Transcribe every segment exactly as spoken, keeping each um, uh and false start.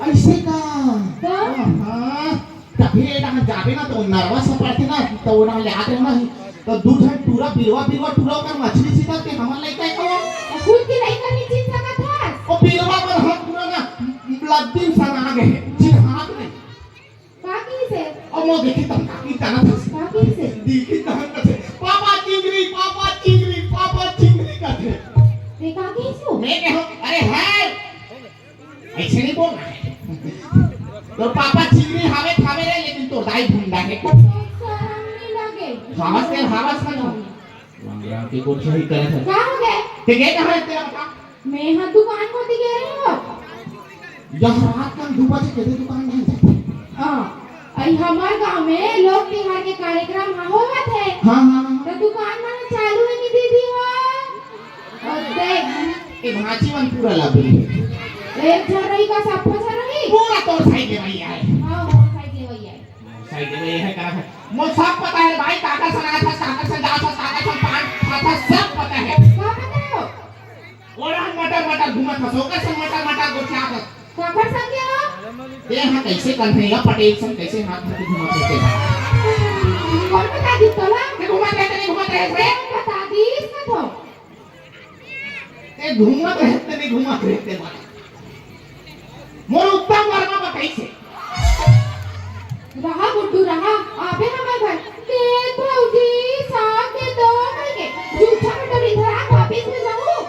अइसे का? का? हाँ, कभी ए डहर जाबे ना, त ओ नरवा से पड़थे ना, त ओ डहर ले आत रहे ना, त दू झन टूरा, बिलवा, बिलवा टूरा ओकर मछली सीतत के हमर लइका ए का? खुद के लइका नइ चिन्ह सकत हस? ओ बिलवा मन ह पूरा ना लद्दी म सना गे हे, चिन्हात नइ। का कहिसे? अब मोर देखी त हम काकी जानत हस। का कहिसे? देखी त हम कथे, "पापा चिंगरी, पापा चिंगरी, पापा चिंगरी" कथे। ते का कहिसे? मैं कहेंव, "अरे हे, अइसे नइ बोलना हे। तोर पापा चिंगरी हावे त हावे रे, लेकिन तोर दाई भुंडा हे।" सरम नइ लगे? हवस ते हवस ना। लंगड़ा के गोठ सही करत हे। का होगे? ते गे कहाँ हे तेला बता? मैं ह दुकान कोती गे रहेंव। यह रात कन दू बजे के दे दुकान बंद जाथे। हाँ, अई हमर गांव में लोक तिहार के कार्यक्रम ह होवत हे। हाँ, हाँ, हाँ। त दुकान मन चालू हे कि दीदी हो? अउ देख। ए भांची मन पूरा लबरी हे। एक झन रही का सब्बो झन रही? पूरा तोर side लेवइया हे। हाँ, मोर side लेवइया हे। Side में ये है करा है। मोर सब पता हे भाई, काकर सन आथस, काकर सन जाथस, काकर सन पान खाथस, सब पता हे। का पता हे? ओड़ा मटर मटर घूमत हस, ओकर सन मटर मटर गोठियाथस। काकर सन के हो? ये हाँ कइसे कन्हैया पटेल सन कइसे हाथ धर के घूमत रहिथे? कोन बता दिस तोला? ते घूमत रहे, ते नइ घूमत रहे, रे? कोन बता दिस कथों? ते घूमत रहे, ते नइ घूमत रहे, ते बता। मोर उत्तम वर्मा बताइस हे। रहा गुड्डू रहा, आबे हमर घर। देख भौजी, साग दे तो कहिके, जूठा कटोरी धरा के office में जाहूं।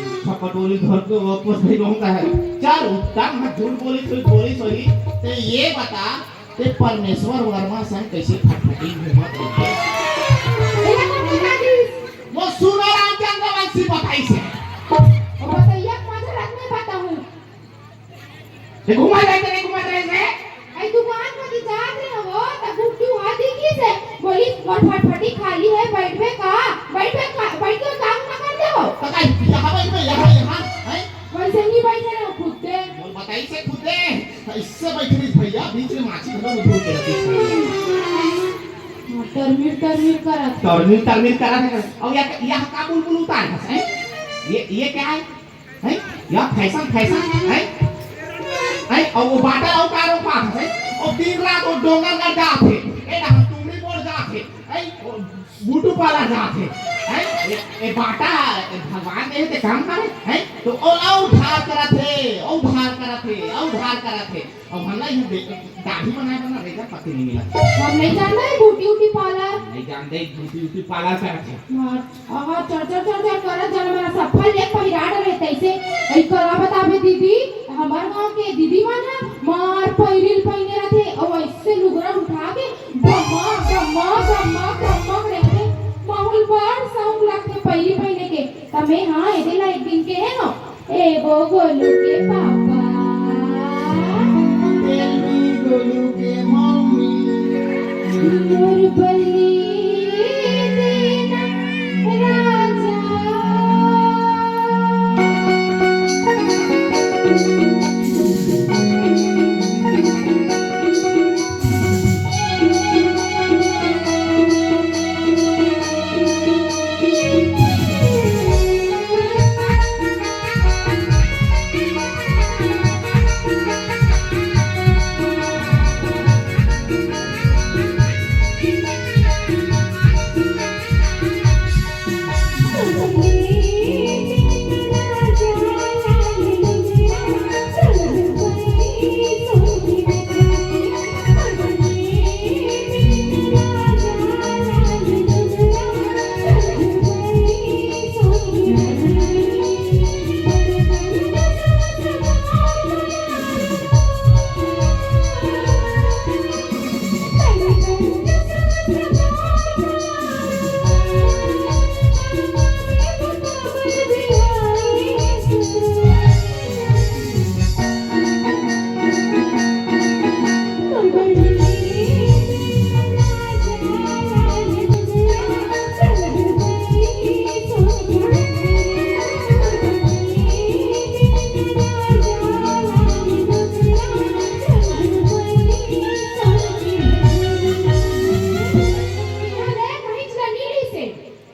जूठा कटोरी धर के वापस नइ जाहूं कहे। चल, उत्तम ह झूठ बोलिस होही, बोलिस होही। ते ये बता, ते परमेश्वर वर्मा सन कइसे फटफटी घूमत रहिथे? एला कोन बता दिस? वो सुनाराम चंद्रवंशी बताइस हे। ओ बतइया के मजा रख नइ पाता हूं। ते घूमत रहे, ते नइ घूमत रहे से? अई दुकान कोती जात रहेंव, त गुड्डू ह दिखिस हे। बोलिस, "मोर फटफटी खाली हे, बइठबे का? बइठबे का? बइठ के काम ना कर देवो।" त का यहाँ बइठबे, यहाँ, यहाँ, हैं? वइसे नइ बइठे रहेंव, खुद दे। मोर बताइस हे खुद दे। अइसे बइठे रहिस भइया, बीच में माछी घलो में धुल के रखिस। हाँ, तरमीर, तरमीर करत। तरमीर, तरमीर करत हे। अउ या, या का बुलबुल उतारे हस, हैं? ये, ये क्या है? हैं? या fashion, fashion, हैं? हैं? अउ वो बाटा अउ का रोपात हस, हैं? अउ दिन रात वो डोंगरगढ़ जात हे, ए ना, तुमड़ीपोर जात हे, हैं? वो beauty parlour जात हे, हैं? ए, ए बाटा, ए भगवान दे हे ते काम करे, हैं? त ओ, अउ उधार करत हे, अउ उधार करत हे, अउ उधार करत हे। अउ हमला इहाँ दे, दाढ़ी बनाए बर ना रेजर पत्ती नइ मिलत। हम नइ जानन beauty, beauty parlour। नइ जानन beauty, beauty parlour करत हे। हाँ। अहा, चर, चर, चर, चर करत जाना, मोला सफल ले पहिरा डरे तइसे। अई करा बताबे दीदी, हमर गांव के दीदी मन ह मार पैरी ल पहिने रथे, अउ अइसे लुगरा उठा के बम्मा, बम्मा, बम्मा, बम्मा करथे। माहौल बड़ शौक लगथे पैरी पहिने के। त में हा एदे ला एक दिन केहेंव, ए वो गोलू के पापा। Tell me गोलू के मम्मी। मोर बलि देना राजा।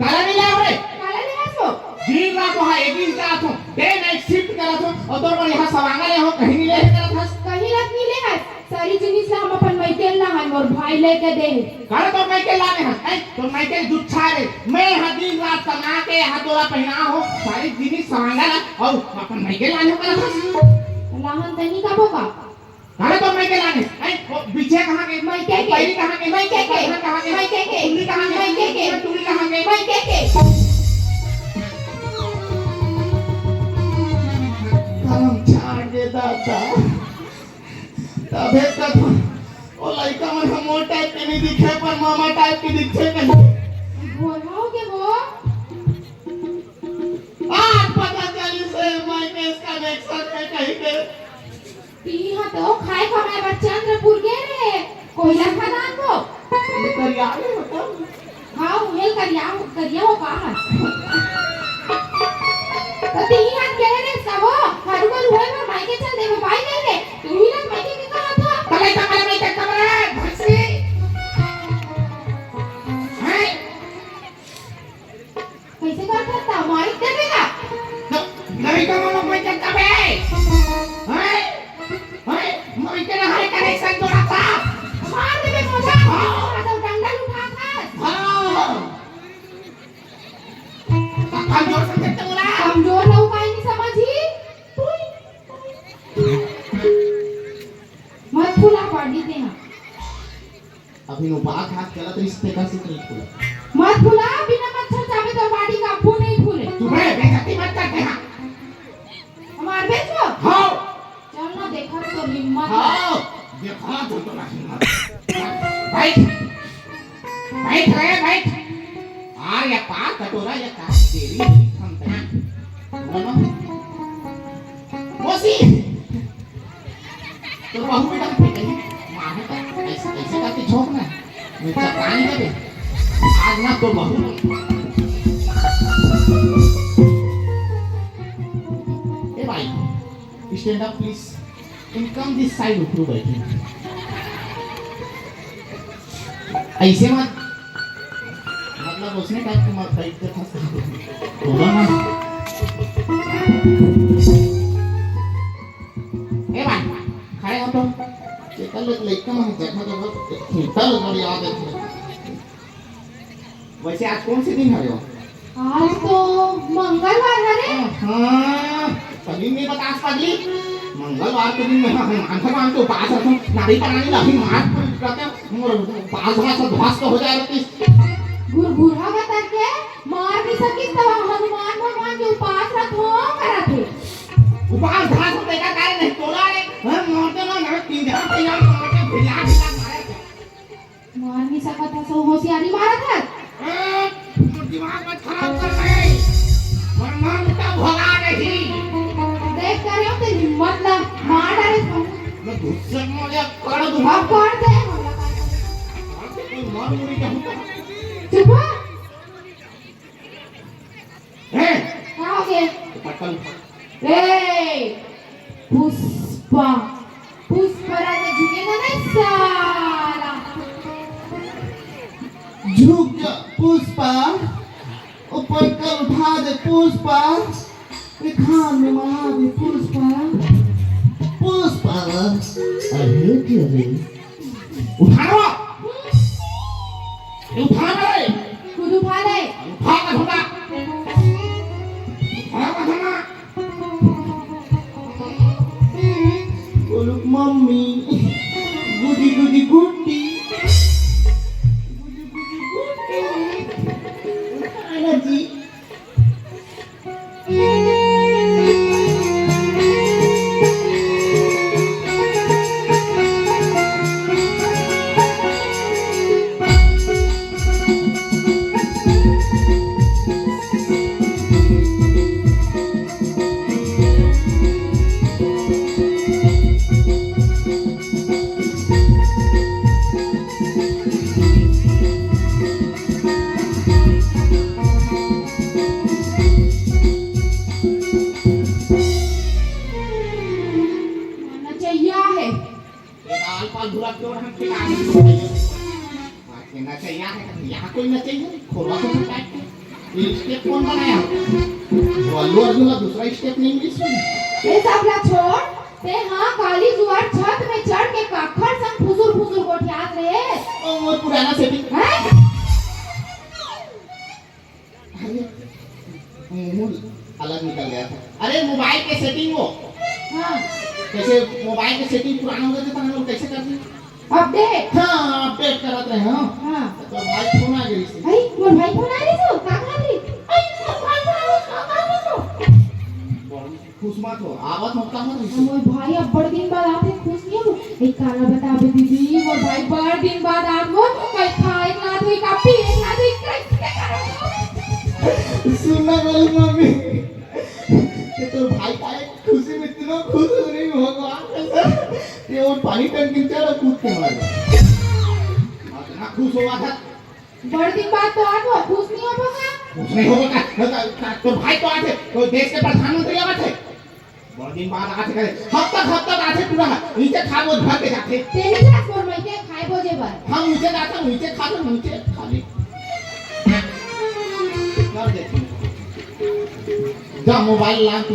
काला नइ लाय रे? काला नइ लाय? दिन रात वहाँ एक दिन जात हो, day night shift करत हो, अउ तोर बर यहाँ सवांगा ले हो, कहीं नइ ले। तोर भाई लेके दे। काला तोर माई के लाने हस, हैं? तोर माई के जुच्छा रे। मैं हा दिन रात कमा के हा तोला पहिना हो, सारी जिनिस सांगा ला, अउ अपन माई के लाने हो काला बस। लाहन तनी का बोका? काला तोर माई के लाने, हैं? वो बिछिया कहाँ के? माई के के। पैरी कहाँ के? माई के के। कहाँ के? माई के के। टुल्ली कहाँ के? माई के के। टुल्ली कहाँ के? माई के के। करम छाड़ दे दादा। तभे तक ओ लइका मन ह मोर टाइप के नहीं दिखे, पर मामा टाइप के दिखथे कहीं। बोलवाओ के वो? आज पता चलिस हे, मैं के कनेक्शन हे कहीं के। तिही ह तो खाए कमाए बर चंद्रपुर गे रहे, कोयला खदान को। ये करिया रे, मतलब? हाँ, उहेल करिया, करिया हो का हस? तो तिही हाथ कहे रे, सबो, हरू बर हुए बर मायके चल देबो, बाई नहीं रे, तुही लोग मायके के कहा था? तले तमले मायके कमरे, भैंसी। हैं? कैसे बात करता? मारिक देबे का? न-, नहीं तो मामा कोई करता बे। हैं? हैं? मैं के ना हर कनेक्शन जोड़ा था। मार देबे मोटा। हाँ। तो डंडल उठा था। हाँ। कमजोर समझते बोला। कमजोर लोग काहे नहीं समझी? मत फुला पाडी ते हा। अभी वो बात हाथ चला तो इस पे का से नहीं फुला। मत फुला, बिना मच्छर चाबे तो बाडी का फूल नहीं फूले। तू बे बेइज्जती मत कर दे हाँ। हमार बेचो? हाँ। चल ना, देखा तो हिम्मत। हाँ, देखा तो, तो ना हिम्मत। बैठ, बैठ रे, बैठ। आ या पा कटोरा या का तेरी हम तक। बोलो ना। मौसी, तो बहू बेटा पे कहीं मारे तो ऐसे, ऐसे करके झोंक ना। मैं चपरानी करे। आज ना तो बहू। ए भाई, stand up please। तुम कम this side उठो बैठे। ऐसे मत, मतलब उसने टाइप के मत बैठ के फंस। बोलो ना। ए भाई, खड़े हो तो। चेकर लग लइका मन जगह जगह खेलता लग याद है। वैसे आज कौन से दिन हरे हो? आज तो मंगलवार हरे। हाँ, तभी मैं बतास पगली। मंगलवार के दिन मैं हनुमान भगवान के उपास रखूं, नारी प्राणी लाही मार करते मोर उपास ध्वस्त हो जाए रहती। गुरगुरा बता के मार नहीं सकिस तब हनुमान भगवान के उपास रखो करत हे। उपास ध्वस्त देखा काहे नहीं तोला रे? हम मारते ना, ना तीन जगह पे ना मारते, भिला भिला मारे। मार नहीं सकत हस, होशियारी मारत हस। ए, मोर दिमाग मत खराब कर बे। मोर मन का भला नहीं। देख करे हो ते हिम्मत ला, मार डारे तू। मैं गुस्से में या कर दूंगा। अब कर दे, हमला का करे। कोई मार मुड़ी का होता। चुप हो। हैं? का हो गया? पटल। ए, पुष्पा, पुष्पराज झुकेगा नहीं साला। झुक जा पुष्पा, ऊपर कर उठा दे पुष्पा, ये खान में मरा दे Pushpa. Pushpa, I hate you रे। उठा लो। ये उठा ना रे। खुद उठा ले। उठा का धोखा। उठा का धोखा। बोलुक मम्मी, गुदी गुदी गुड्डी। गुदी गुदी गुड्डी। उठा ना जी। नचैया है। ये आल पाल घुरा के और हम खिला रहे हैं। आज के नचैया है, यहाँ कोई नचैया नहीं, खोला तो टाइप के। ये स्टेप कौन बनाया? वो अल्लू अर्जुन का दूसरा स्टेप नहीं इंग्लिश में। ये सब ला छोड़, ते हाँ काली जुआर छत में चढ़ के काखर संग फुसुर फुसुर गोठियात रहे। हाँ। कैसे मोबाइल के सेटिंग पुराना हो जाथे, त हम लोग कैसे करथे? अपडेट। हाँ, अपडेट करत रहे हो। हाँ। तो भाई फोन आ गई से। अरे, मोर भाई फोन आ गई से, का कहत रही? अरे, मोर भाई फोन आ गई से, का कहत रही? खुश मत हो, आवत हो, का मत हो। मोर भाई अब्बड़ दिन बाद आथे, खुश नहीं हो। एक काला बताबे दीदी, मोर भाई बड़ दिन बाद आत हो, कहीं खाए ला दे, का पिए ला दे, कैसे करत हो? सुन ना बोल मम्मी, ये तो भाई का एक खुशी में इतना खुश हो रही हूँ, भगवान कसम। ये वो पानी टंकी चढ़ कूद के मर गया। इतना खुश हुआ था। बड़ दिन बाद तो आत हो, खुश नहीं हो का? खुश नहीं होगा का? तो, तो, तो भाई तो आथे, तो देश के प्रधानमंत्री आवत है। बड़ दिन बाद आथे करे, हफ्ता हफ्ता आथे पूरा, नीचे खाबो भर के जाथे। तेरी क्लास मोर मइके खाए बोजे बर। हम नीचे जाथन, नीचे खाथन, नीचे खाली। कर देथन। जा मोबाइल ला तू।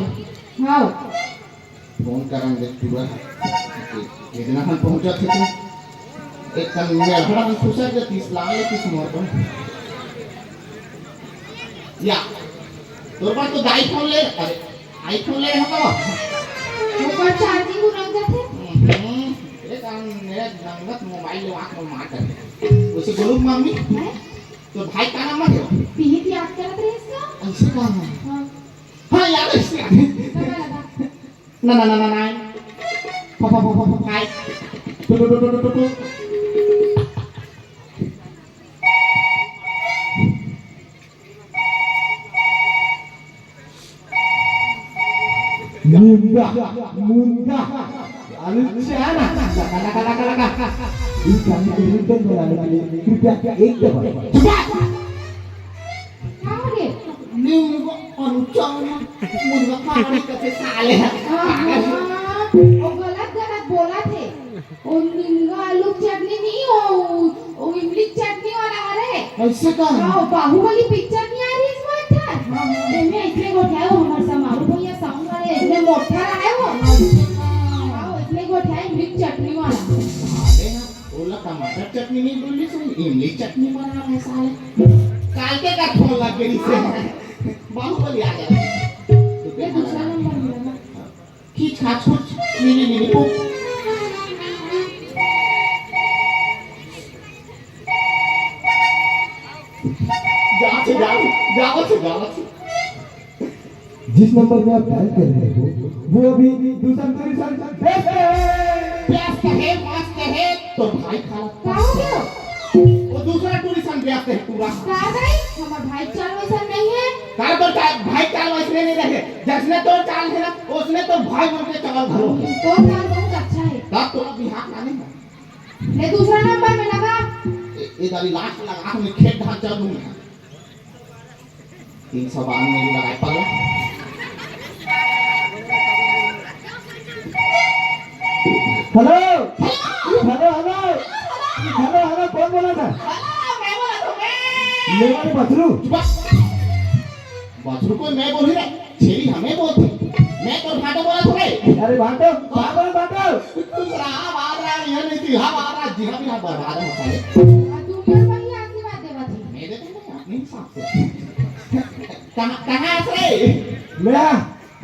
हाँ। फोन करन दे पूरा। इतना हम पहुंचा थे तू। एक कन मेरा बड़ा हम खुश है कि तीस लाख ले तीस मोर पर। या, तोर पास तो iPhone ले, अरे, iPhone ले रहा था। ओकर चार्जिंग उलझ जाथे। हम्म, एक कन मेरा नंगत मोबाइल ले आंख में मार कर। उसे बोलूं मम्मी, हैं? तो भाई का नाम है? पीहित याद करत रहे इसका? ऐसे का है? हाँ। हाँ, याद है इसका। लगा, लगा। ना, ना, ना, ना, ना। फा, फा, फा, फा, फा, फाइव। Two, two, two. मुंडा, मुंडा। आलू चाना। लगा, लगा, लगा, लगा। ये काम को एकदम बनाने के लिए कृपया एक दबाएं। चुप! का हो गे? नीम को अनुचम मुर्गा खाने का से साले। आहा, वो गलत गलत बोला थे। वो निंगा आलू चटनी नहीं, वो, वो इमली चटनी वाला हरे। ऐसे का? हाँ, बाहुबली पिक्चर नहीं आ रही इसमें था? हाँ, हाँ। एमे इतने गोठिया वो हमारे समारू भैया सॉन्ग वाले इतने मोटा रहे वो। हाँ, इतने गोठिया इमली चटनी वाला। अरे ना। ओला टमाटर चटनी नहीं बोल रही, इमली चटनी बना रहे साले। काल के का फोन लग गई से। बाहुबली आ गया। ये दूसरा नंबर मिला ना। खींच खाच कुछ, नीली नीली को। जा से, जा से, जा से, जा से। जिस नंबर में आप डायल कर रहे हो, वो अभी दूसरा दूरी सर व्यस्त है। व्यस्त है, मस्त है, तो भाई खाला। का हो गया? वो दूसरा टूरी सन व्यस्त है पूरा। का भाई? हमार भाई चाल वैसा नहीं है। का तो चाल, भाई चाल वैसने नहीं रहे। जसने तो चाल है ना, उसने तो भाई मन के चाल घलो है। तो चाल बहुत अच्छा है। तब तो बिहार का नहीं है। ले दूसरा नंबर में लगा। ए, ए दादी लास्ट लगा, हमने खेत धान चल दूंगा। तीन सौ बानवे में लगाए पल्ला। Hello, hello, hello, hello, hello, कौन बोला था? हेलो, मैं बोला था, मैं। मैं बोले बछरू। बस। बछरू को मैं बोली रे, छेरी हमें बोलते। मैं तो भाटो बोला था रे। अरे भाटो, बाबा भाटो। तू रहा, बात रहा, यह नहीं थी, हाँ, बात रहा, जी हाँ, भी हाँ, बर्बाद है साले। आ, तू मेरे पर ही आशीर्वाद देवा थी। मैं देता हूँ। नहीं साहब। कहाँ, कहाँ है रे? मैं?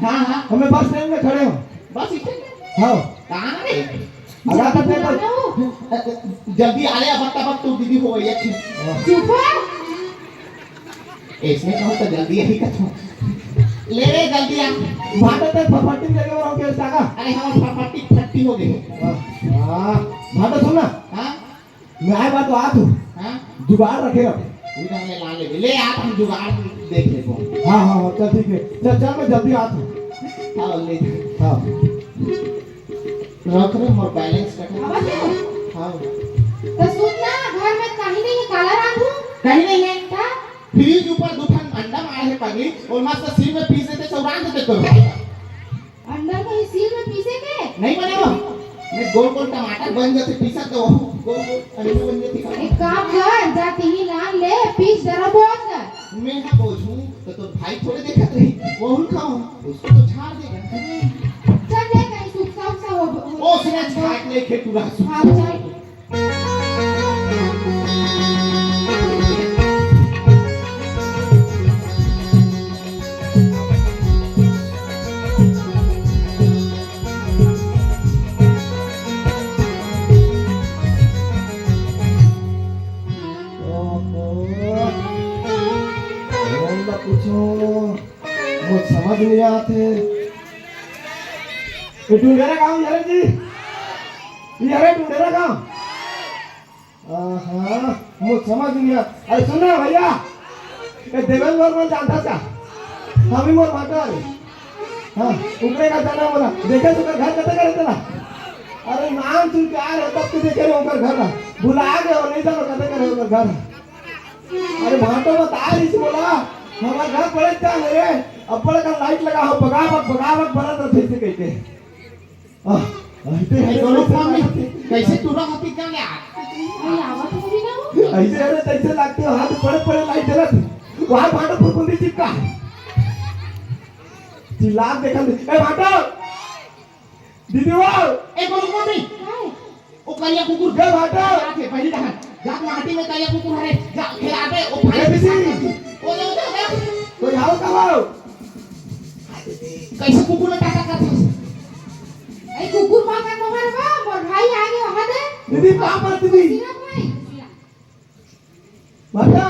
हाँ, हाँ। मैं बस स्टैंड में खड़े हूँ। बस स्टैंड में? हाँ। कहाँ रे? अगर तो मैं तो जल्दी आ ले, अब तब तू दीदी हो गई अच्छी। हाँ। चुप हो। इसने कहा तो जल्दी यही कथो। ले रे, जल्दी आ। भाटो ते फटफटी जगह पर होके जागा। अरे, हम फटफटी फट्टी हो गए। हाँ, हाँ। भाटो सुन ना। हाँ? मैं आए बात तो आ तू। हाँ? जुगाड़ रखे अब। उधर ले ला ले, ले आ, हम जुगाड़ देख ले को। हाँ, हाँ, हाँ, चल ठीक है। चल, चल, मैं जल्दी आ तू। हाँ, ले। हाँ। रख रे, मोर बैलेंस कटा। आवाज है? हाँ। तो सुन ना, घर में कहीं नहीं है, काला रांधू? कहीं नहीं है। का? फ्रिज ऊपर दो ठन अंडा मारे है पगली, और मस्त सील में पीस देते, सब रांध देते तो। अंडा कहीं सील में पीसे के? नहीं बने वो। मैं गोल गोल टमाटर बन जाते, पीसा तो वो गोल गोल अंडा बन जाते का? एक काम कर, जा तिही लान ले, पीस जरा बोझ कर। मैं हाँ बोझूं, तो तोर भाई थोड़े देखत रही, वो उन खाऊं, उसको तो झाड़ देगा। चल ले, कहीं सुखसा उखसा हो, हो। ओ, उसने झाड़ ले खेतुरा। हाँ, चल। ये ढूंढेरा गांव, ये रे जी, ये रे ढूंढेरा गांव। आहा, मुझ समझ नहीं आया। अरे सुन ना भैया, ये देवेंद्र वर्मा जानता क्या? हम ही मोर भाटा है। हाँ, ऊपरे का जाना बोला। देखे तो घर कते करे तेला? अरे नाम सुन के आ रहे तब तो देखे रहे ओकर घर। भुला गए हो, नहीं जानो कते करे ओकर घर। अरे भाटो बता रही थी बोला, हमारे घर पड़े क्या मेरे? अब बड़े का लाइट लगा हो, बगावत, बगावत बरत रहे थे कहते। आह, अरे, अरे, गोलू अरे, मम्मी, अरे, कैसे टूरा होती क्या ले आ? अरे, आवत होगी ना वो। ऐसे, अरे, कैसे लगते हो? हाथ पड़े, पड़े लाइट जलत। वहाँ भाटो फुरकुंदी चिपका। चिल्ला देखा दे। ए, भाटो! दीदी वो! ए, गोलू मम्मी! काय? ओ करिया कुकुर। ए, भाटो! जाके पहली दहन। जा माटी में करिया कुकुर हरे। जा, खिला दे, ओ भाई। ए, दीदी! ओ, ओ, ओ, ओ। कोई आओ, कब आओ? कैसे कुकुर में टाटा करथस? ए, कुकुर मां का नोहर बा, मोर भाई आगे वहां दे। दीदी, पाप मत दीदी। सिरा भाई। भाटो,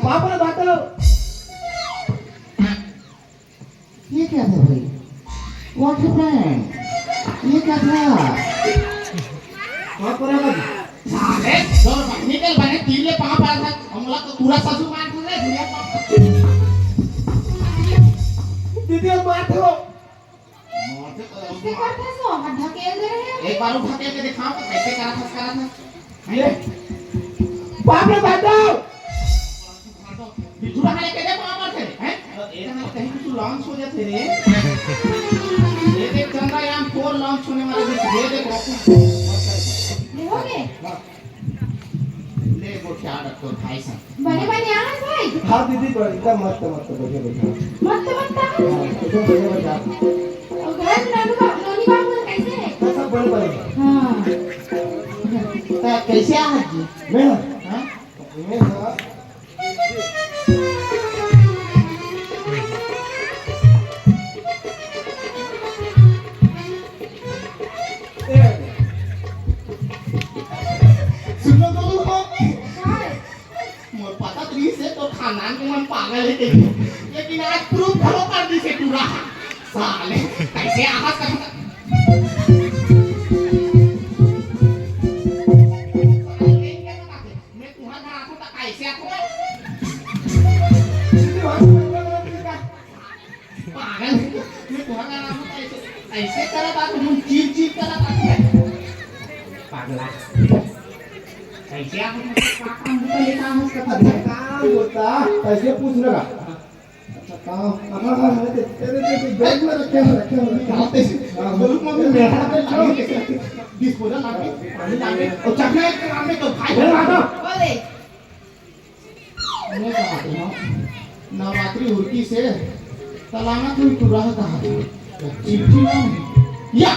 पाप मत भाटो। ये क्या था भाई? What happened? ये क्या था? पाप मत। साले, तोर बहिनी के बने तीन ले पाँव पड़ा था, हमला तो पूरा ससुर मार दे रे, दुनिया पाप। दीदी, हम मारते हो। मारते तो कैसे करते सो? हम ढकेल दे रहे हैं। एक बार उठा के दिखाओ तो कैसे करा था, करा था। ये। बाप रे, बाप रे। बिठूरा हाले के दे पावर थे, हैं? ए हाले कहीं कुछ लॉन्च हो जाते रे। ये देख चंद्रयान फ़ोर लॉन्च होने वाले, देख, ये देख rocket। ये हो गए? हाँ। ले वो क्या रख तो भाई साहब। बने बने आ भाई। हाँ दीदी, बढ़िया, मस्त, मस्त, बढ़िया, बढ़िया। मस्त, मस्त आ। हाँ, एकदम बढ़िया, बढ़िया। और घर ननू बा-, नोनी बाबू कैसे है? हाँ, सब बड़े, बड़े। हाँ। तो कैसे आ जी? मैं? हाँ? मैं, हाँ। सुनो तो, मोर पता तो नहीं से तो खानदान के मन पागल है के, लेकिन आज proof घलो कर दी से पूरा। साले, कैसे आवाज कर? मैं तुम्हारे घर आखूं तो कैसे आखूं? पागल है। मैं तुम्हारे घर आखूं तो ऐसे, ऐसे करा था, तुम चीर चीर करा था। पागला। कैसे आखूं? काम होता, ये काम होता। अच्छा, काम होता, ऐसे पूछ लगा। अच्छा, काम, हाँ, हाँ, हाँ, दे, दे, दे, दे, दे, बैग में रखे हैं, रखे हैं, रखे हैं। हाँ, दे। हाँ, बोलूँ, मम्मी, मेरा हाथ में लाओ। डिस्पोजल लाके, पानी लाके, और चखना एक काम में तो भाई, अरे, माता। बोले। मैं कहा था, नवरात्रि उड़की से तलाना कोई टुरा कहा था। चिट्ठी ना, या।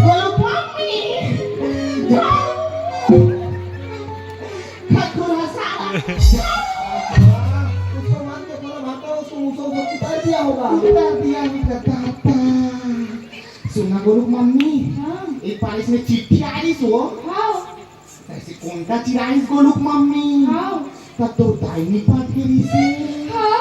बोलो, मम्मी, जाओ। खखुर हसाला। उसको मार के थोड़ा भागता, उसको मुसो को उतार दिया होगा। उतार दिया होगा, दादा। सुना गोलू मम्मी, हाँ। एक बार इसमें चिट्ठी आ रही सो। हाँ। तैसे कोंटा चिराइस गोलू मम्मी। हाँ। तब तो दाहिनी पाट के रीसे। हाँ, हाँ।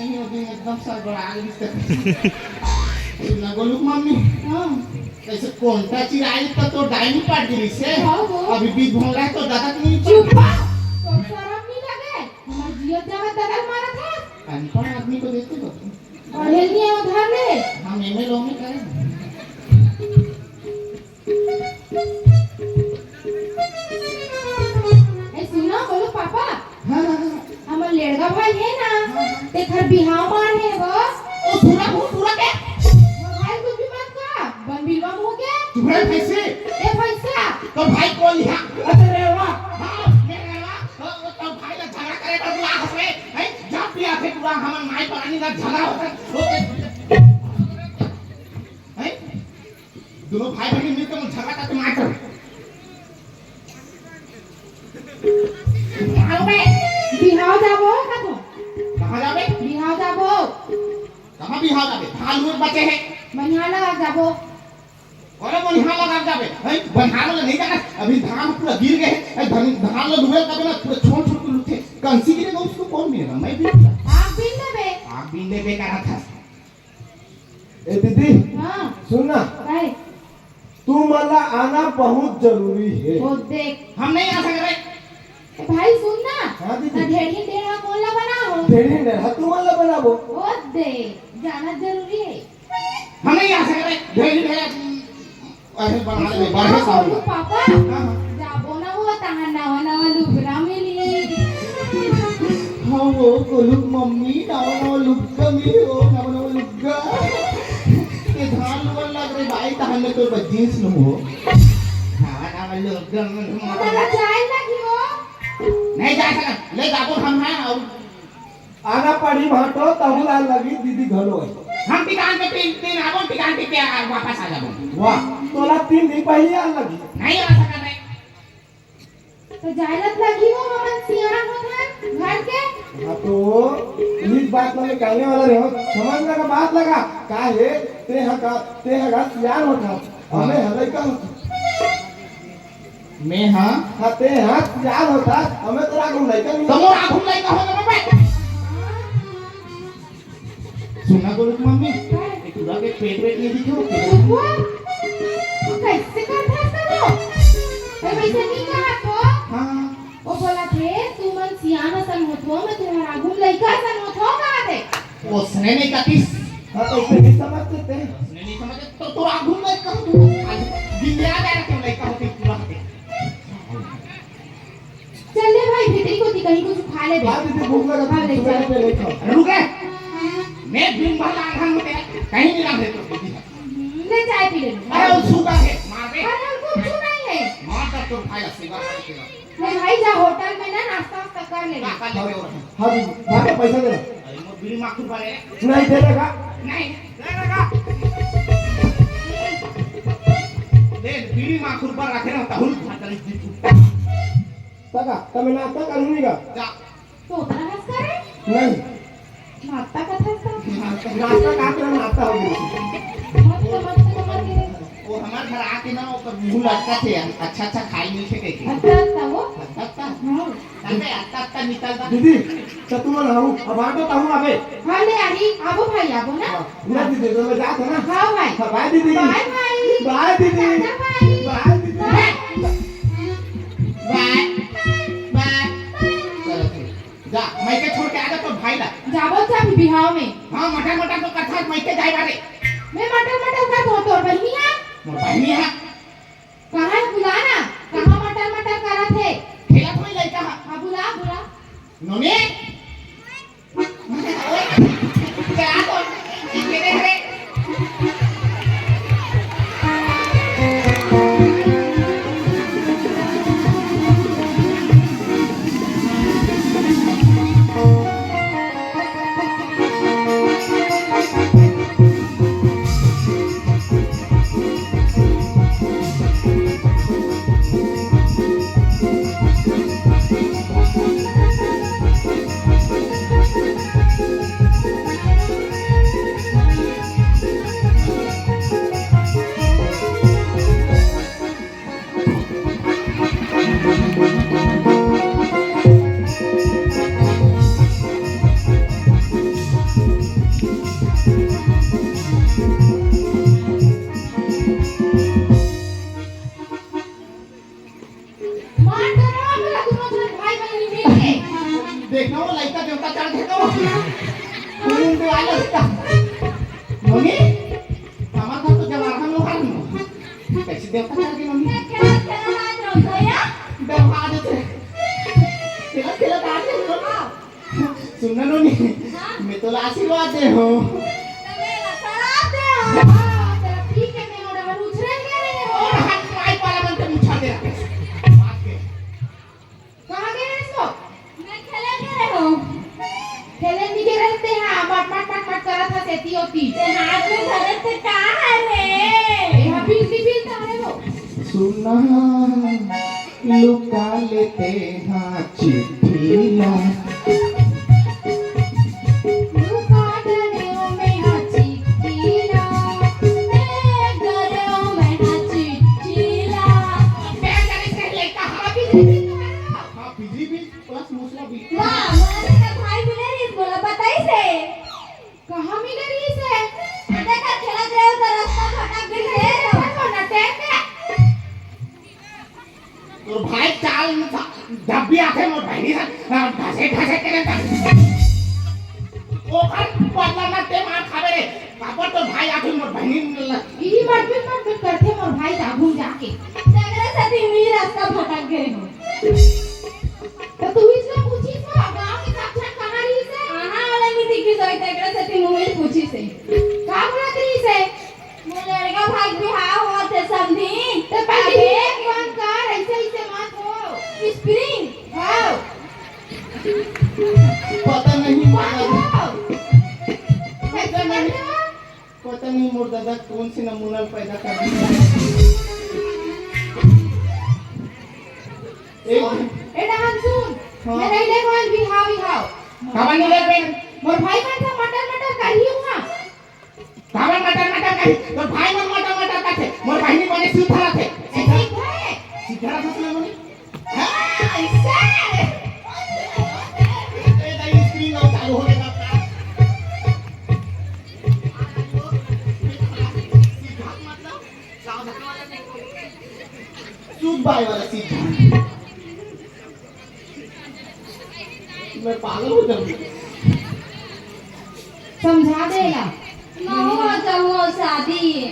नहीं, वो दिन एकदम सड़बड़ा गई। सुना गोलू मम्मी। हाँ। ऐसे कोंटा चिराई तो, तो डायनी पाट गिरी से। हाँ, वो। अभी बीच भोंगड़ा है तो दादा नहीं चुप। तो शर्म नहीं लगे? हमारे जियत जावत दादा मारा था। अनपढ़ आदमी को देते हो? पढ़े नहीं है उधार ले। हम एमए लो में करें। ए, सुनो, बोलो पापा। हाँ, हाँ, हाँ। हमर लेड़गा भाई है ना, हाँ, हाँ। तेखर बिहाव मार है वो। ओ, सुरा, वो सुरा के? मोर भाई कुछ भी मत कहा, बन बिलवा मुंह के। तुम्हारे भैंसे? ए भैंसा। तो भाई को लिहा। अरे रे वाह। हाँ, मेरे वाह। तो, तो भाई ला झगड़ा करे तो बुला हंस रहे। हैं? जब भी आते पूरा हमर माई परानी का झगड़ा होता है। ओके। दोनों भाई बहन मिलके मुझे झगड़ा करके मार दो। आओ बे। बिहाव जाबो का तू? कहाँ जाबे? बिहाव जाबो। कहाँ बिहाव जाबे? धान लुए बचे हे। बनिहार लगा जाबो। अरे बनिहार लगा जाबे। हैं? बनिहार लगा नहीं जाना। अभी धान पूरा गिर गए हे। हैं? धान, धान ला लुए तबे ना पूरा छोड़ छोड़ के लुथे। कंसी गिरेगा उसको कौन मिलेगा? मैं भी आग बीन लेबे। आग बीन लेबे करा था। ए दीदी, हाँ। सुन ना। काय? तुमन ला आना बहुत जरूरी हे। वो देख। हम नहीं आ सकते। ए भाई सुन ना। हाँ दीदी। ना ढेढ़ी ढेढ़ा कोन ला बनाओ? ढेढ़ी ढेढ़ा तुमन ला बनाबो। वो दे, जाना जरूरी हे। हम नहीं आ सकते। ढेढ़ी ढेढ़ा अरे बना ले, बढ़े साहब। पापा, हाँ, हाँ। जाबो ना वो तहां नवा नवा लुगरा मिली। हाँ वो गोलू मम्मी नवा नवा लुग्गा मिली हो, नवा नवा लुग्गा। ये धान लुअन लग रे भाई, तहां ने तो बस जींस नु हो। नवा नवा लुग्गा मिली हो। तो जाए ना कि वो? नहीं जा सकत, ले जाबो हम हैं और आना पड़ी भाटो, तहु ला लगी दीदी घलो आई। हम टिकान पे तीन, तीन आबो, टिकान पे क्या वापस आ जाबो। वाह, तोला तीन दिन पहले आ लगी। नहीं आ सकत हे। तो जायलत लगी वो हमन सियान होथन घर के। हाँ तो इस बात में कहने वाला रहे हो, समझ में का बात लगा, का हे, ते हा का, ते हा का सियान होथा, हमें हलई का होथा। मैं हाँ। हाँ, ते हाँ, सियान होथा, हमें तोर आघू लइका नहीं तो मोर आघू लइका हो जाबे। सुन ना गोलू के मम्मी, ये टूरा के पेट वेट नहीं दिखे हो? वो? वो कैसे करता है वो? ए, वैसे नहीं कहा तो? हाँ। वो बोला थे, "तुमन सियान असन होथो, मैं तुम्हारा आघू लइका असन होथो," कहा थे। उसने नहीं कतिस। हाँ, तो उसने नहीं समझते थे। उसने नहीं समझते, तो तोर आघू लइका हो तू। आज दिन याद आया क्यों लइका होते पूरा होते। चल ले भाई, भीतरी कोती कहीं कुछ खा ले बे। हाँ दीदी, भूख लगा, खा ले, सुबह चल। पहले खाओ। अरे रुक रे। मैं दिन भर लांघन होते हैं, कहीं नहीं लांघे तो दीदी। हम्म, ले चाय पी ले। अरे वो सुगर है, मार दे। अरे कुछ नहीं है। मार दे तो भाई सुगर है। ले भाई, जा होटल में ना नाश्ता वास्ता कर ले। का कर ले और? हाँ दीदी, भाई का पैसा दे ना। अरे मोर बीड़ी माखुर पर है। नहीं दे देगा। नहीं दे देगा। ले बीड़ी माखुर पर रखे ना, तहुल खा कर दे तू। तका, तब मैं नाश्ता करूँगी का? जा। तो उतना हंस कर है? नहीं। नाश्ता का था इसका? नाश्ता, नाश्ता का तेरा नाश्ता हो गया। मत तो, मत तो, मत तो। वो हमारे घर आके ना, ओकर मुंह लटका थे, अच्छा, अच्छा खाई नहीं थे कह के। अच्छा, अच्छा वो? अच्छा, अच्छा। हाँ। तबे अत्ता, अत्ता निकलता। दीदी, तो तुम लोग आओ, अब आ तो कहूँ अबे। हाँ, ले आ रही, आबो भाई, आबो ना। हाँ, ले दीदी, तो मैं जात है ना। हाँ भाई। हाँ, बाय दीदी। बाय भाई। बाय दीदी। टाटा भाई। बाय दीदी। बाय। बाय। बाय। चलो, ठीक। जा, मैं के छोड़ के आ जा तो भाई ला। जाबो जा अभी बिहाव में। हाँ, मटर मटर तो कथा मैं के जाए बारे। मैं मटर मटर का तो तोर बहिनी है। मोर बहिनी है। कहाँ है बुला ना? कहाँ मटर मटर करत है? खेलत होई लइका हा। हाँ, बुला, बुला। नोनी? क्या तो? ये देख रे। मार दे रे, मेरा दोनों जन भाई बहन मिल के। देखना वो लइका देवता चढ़ के तो। फूल उनके वाला लइका। मम्मी, हमार घर तो जवार हम लोग आ रही हूँ। कैसे देवता चढ़ के मम्मी? खेला, खेला, आ जाओ, भैया। डरवा देते। खेला, खेला, आ जाओ। सुन ना नोनी, हाँ? मैं तोला आशीर्वाद दे हो। तबे ला शराब दे हो। हाँ, तेरा पी के मैं ओड़ा उछरे के रहे हो। और हाथ माई पाला मन के मुछा दे रखे। बात के। कहाँ गए हैं इसको? मैं खेले के रहे हो। खेले नहीं के रहते हैं, मट, मट, मट, मट करत है सेती होती। ते हाथ में धरे थे का है रे? यहाँ बिजली सुना, लुका लेते हाँ चिट्ठी ला। लुका डरे में हाँ चिट्ठी ला, ए डरे में हाँ चिट्ठी ला। मैं डरे से लइका हाँ बिजली बिल तुम्हारा। हाँ, बिजली बिल plus मुसला बिल। वाह, मोला तो भाई मिले रहिस, मोला बताइस हे। कहाँ मिले रहिस हे? अरे का खेलत रहे हो तो रास्ता भटक गए हो। देखो ना, टेम पे। तोर भाई चाल में था, जब भी आथे मोर बहिनी से, आ, ढसे ढसे करे था। ओकर बदला ना ते मार खावे रे। काबर तोर भाई आथे मोर बहिनी ल- ई मत भी मत भी करथे मोर भाई आगू जाके। तेकरे सेती मी रास्ता भटक गए हो। तो तू इसको पूछिस हो, गाँव के साक्षात कहाँ रहिस हे? हाँ, हाँ, वाला नहीं दिखी सोई, तेकरे सेती मुँह में पूछिस हे। का बोलत रहिस हे? मोर लड़का भाई बिहाव होवत हे समधी। तो पहले अबे। एक बात कर, ऐसे, ऐसे मत हो। Spring। हाँ। पता नहीं, पता नहीं। पता नहीं मोर दादा कौन से नमूना पैदा कर दिया। एक ए डहन सुन, हाँ। मैं नहीं ले पाऊँ बिहाव, बिहाव। काबर नहीं ले पाए? मोर भाई मन तो मटर मटर कर ही हुआ। काबर मटर मटर कही? तोर भाई मन मटर मटर करथे, मोर बहिनी बने सीधा रथे। सीधा, सीधा रथे सुना मने? हाँ, ऐसे। ए, दाई, screen lock चालू हो गया था। सीधा मतलब सावधान वाला नहीं। सूद बाय वाला सीधा। मैं पागल हो जाऊंगी। समझा दे ला। ना हो तो वो शादी।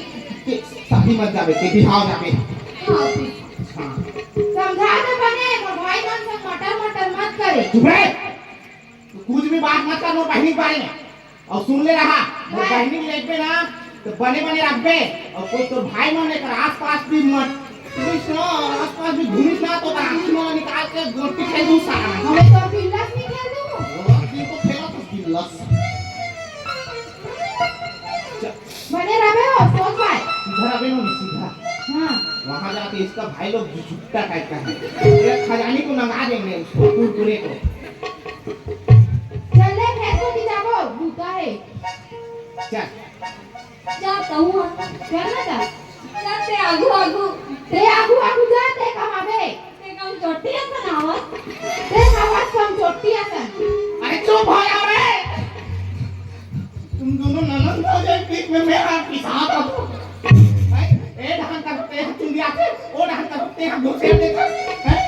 के शादी मत जाबे, के बिहाव जाबे। हाँ। हाँ। समझा दे बने, मोर भाई मन संग मटर मटर मत करे। चुप रहे। तू कुछ भी बात मत कर मोर बहिनी के बारे में। अउ सुन ले रहा, मोर बहिनी के लेगबे ना, तो बने बने रखबे। अउ कोई तोर भाई मन एकर आसपास भी मत घूमिस ना, आसपास भी घूमिस ना, तो आँखी मन निकाल के गोटी खेल दूँ साला। हमें तो बिल्लस नहीं खेल दूँ। वो दिन को खेला तो बिल्लस। चल। बने रहे हो, सोच भाई। सीधा रहे हो, सीधा। हाँ। वहाँ जाके इसका भाई लोग झुकता टाइप का है। पूरे खजानी को मंगा देंगे उसको, कुरकुरे को। चल ले, खेत को भी जाबो, भूता है। चल। जा, कहूँ हाँ। चल ना जा। जा, ते आगू, आगू। ते आगू, आगू जा, ते कमाबे। ते कम चोटी असन आवत। ते हवस कम चोटी असन। अरे चुप हो जाओ रे। तुम दोनों ननद हो जाए बीच में मैं हाथ पिसा था तो। भाई, ए ढांग करते हैं चुंदिया से, ओ ढांग करते हैं घुसेड़ देता। हैं?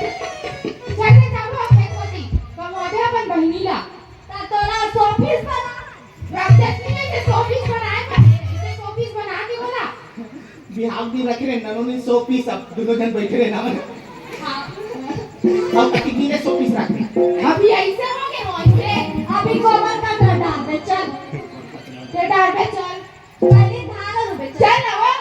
चल रे, जाबो खेत कोती। कमाबे अपन बहिनी ला। ता तोला शोपीस बना। रामदत्त ने के शोपीस बनाए बने, इसे शोपीस बना के बोला। बिहाव दिन रखे रहे, ननोनी शोपीस, अब दोनों जन बैठे रहे ना। हाँ। अब तक कितनी ने शोपीस रखे। अभी ऐसे हो गए हो, ऐसे। अभी गोबर का डर डाल दे, चल। ते डाल दे, चल। पहले धान और रुपए, चल ना वो।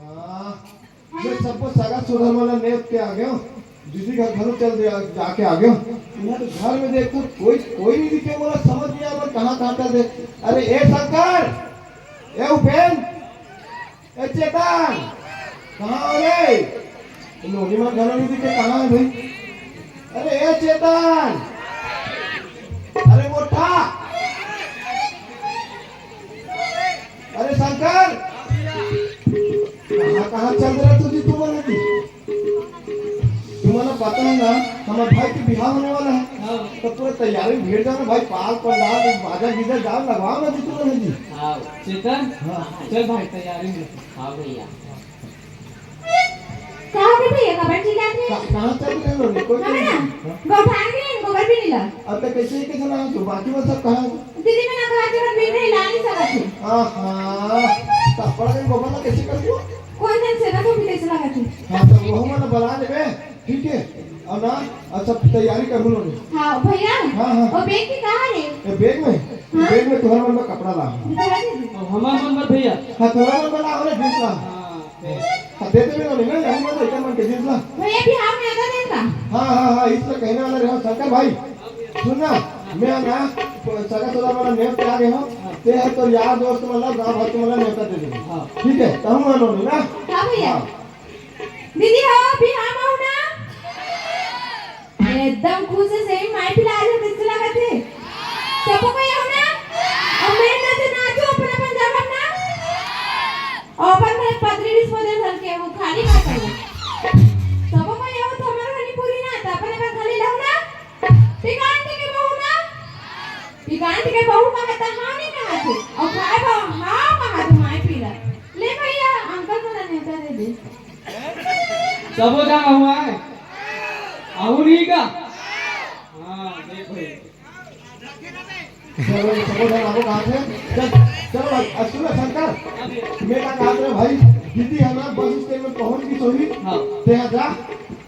हाँ। मैं सबको सगा सोदर मन ला नेवत के आ गयो। दीदी घर घलो चल दे, जाके आ गयो। यहाँ तो घर में देखो कोई, कोई नहीं दिखे, बोला समझ नहीं आया कहाँ, कहाँ चल दे। अरे ए शंकर, ए उपेन, ए चेतन, कहाँ हो रे? नोनी मन घलो नहीं दिखे, कहाँ है भाई? अरे ए चेतन, अरे मोटा, अरे शंकर, कहाँ, कहाँ चल रहा तू जी, तू मन जी? तुम्हारा पता है ना, हमारे भाई के बिहाव होने वाला है। हाँ। तो पूरा तैयारी में भिड़ जाओ ना भाई, पाल पंडाल, बाजा गीजा जाओ, लगवाओ ना जी, तू मन जी। हाँ, चेतन, हाँ। चल भाई, तैयारी में। हाँ भैया। का हो गे भैया, काबर चिल्लात हे? का-, कहाँ चल रहे हो रे? कोई हमें नहीं। ना, हाँ? गौठान के नहीं, गोबर भी नहीं ला। अब तक कैसे, कैसे ना हो, बाकी वो सब कहाँ है? दीदी, मैं ना कहा, जब भी नहीं ला नहीं सकत हूँ। आहा, तो बड़ा दिन गोबर ला कैसे कर दो? कोई दिन से ना तो भी कैसे लगा तू? हाँ, तो वो हमारा बना देवे, ठीक है? अउ ना, अच्छा, तैयारी करहूँ नोनी। हाँ भैया। हाँ, हाँ। वो बैग के कहाँ रे? ए, बैग में? हाँ? बैग में तुहर मन बर कपड़ा ला। दिखा दे। अब हमार मन बर भैया। हाँ, तुहर मन बर ला, ओला जींस ला। हाँ, बैग। हाँ, दे देबे नोनी, ना, यही मन, इधर मन के जींस ला। भैया, बिहाव में आता देन का? हाँ, हाँ, हाँ, इससे कहने वाला रहे, शंकर भाई, सुन ना, मैं ना, सगा सगा वाला नेवता आ गए हो, ते है तो यार दोस्त मतलब, गाँव भर के मतलब नेवता दे देबे। हाँ। ठीक है, तो हम नोनी ना। हाँ भैया। हाँ। दीदी हो, बिहाव में हो ना? एकदम खुश हे, सेमी माई पिला आज, कैसे लागत हे? सबो कोई हो ना? अब मैं ना तो नाचो, अपन अपन जगह ना। और अपन खाली पतरी disposal करके वो खाली ना करो। सबो कोई हो तो हमारा खाली पूरी ना, तो अपन अपन खाली लाओ ना। पिकांत के बहू ना? पिकांत के बहू कहा था, हाँ नहीं कहा थे। और खाए बा, हाँ कहा थे, माई पिला। ले भैया, अंकल को नेवता दे दे। सबो झन हुआ है। आहू नहीं का? हाँ, देख भाई। चलो, सबो झन आबो कहा थे। चल, चलो भाई, अब सुन ना शंकर, मैं का कहा थे भाई, दीदी है ना बस स्टैंड में पहुंच गई सोही, हाँ। ते जा,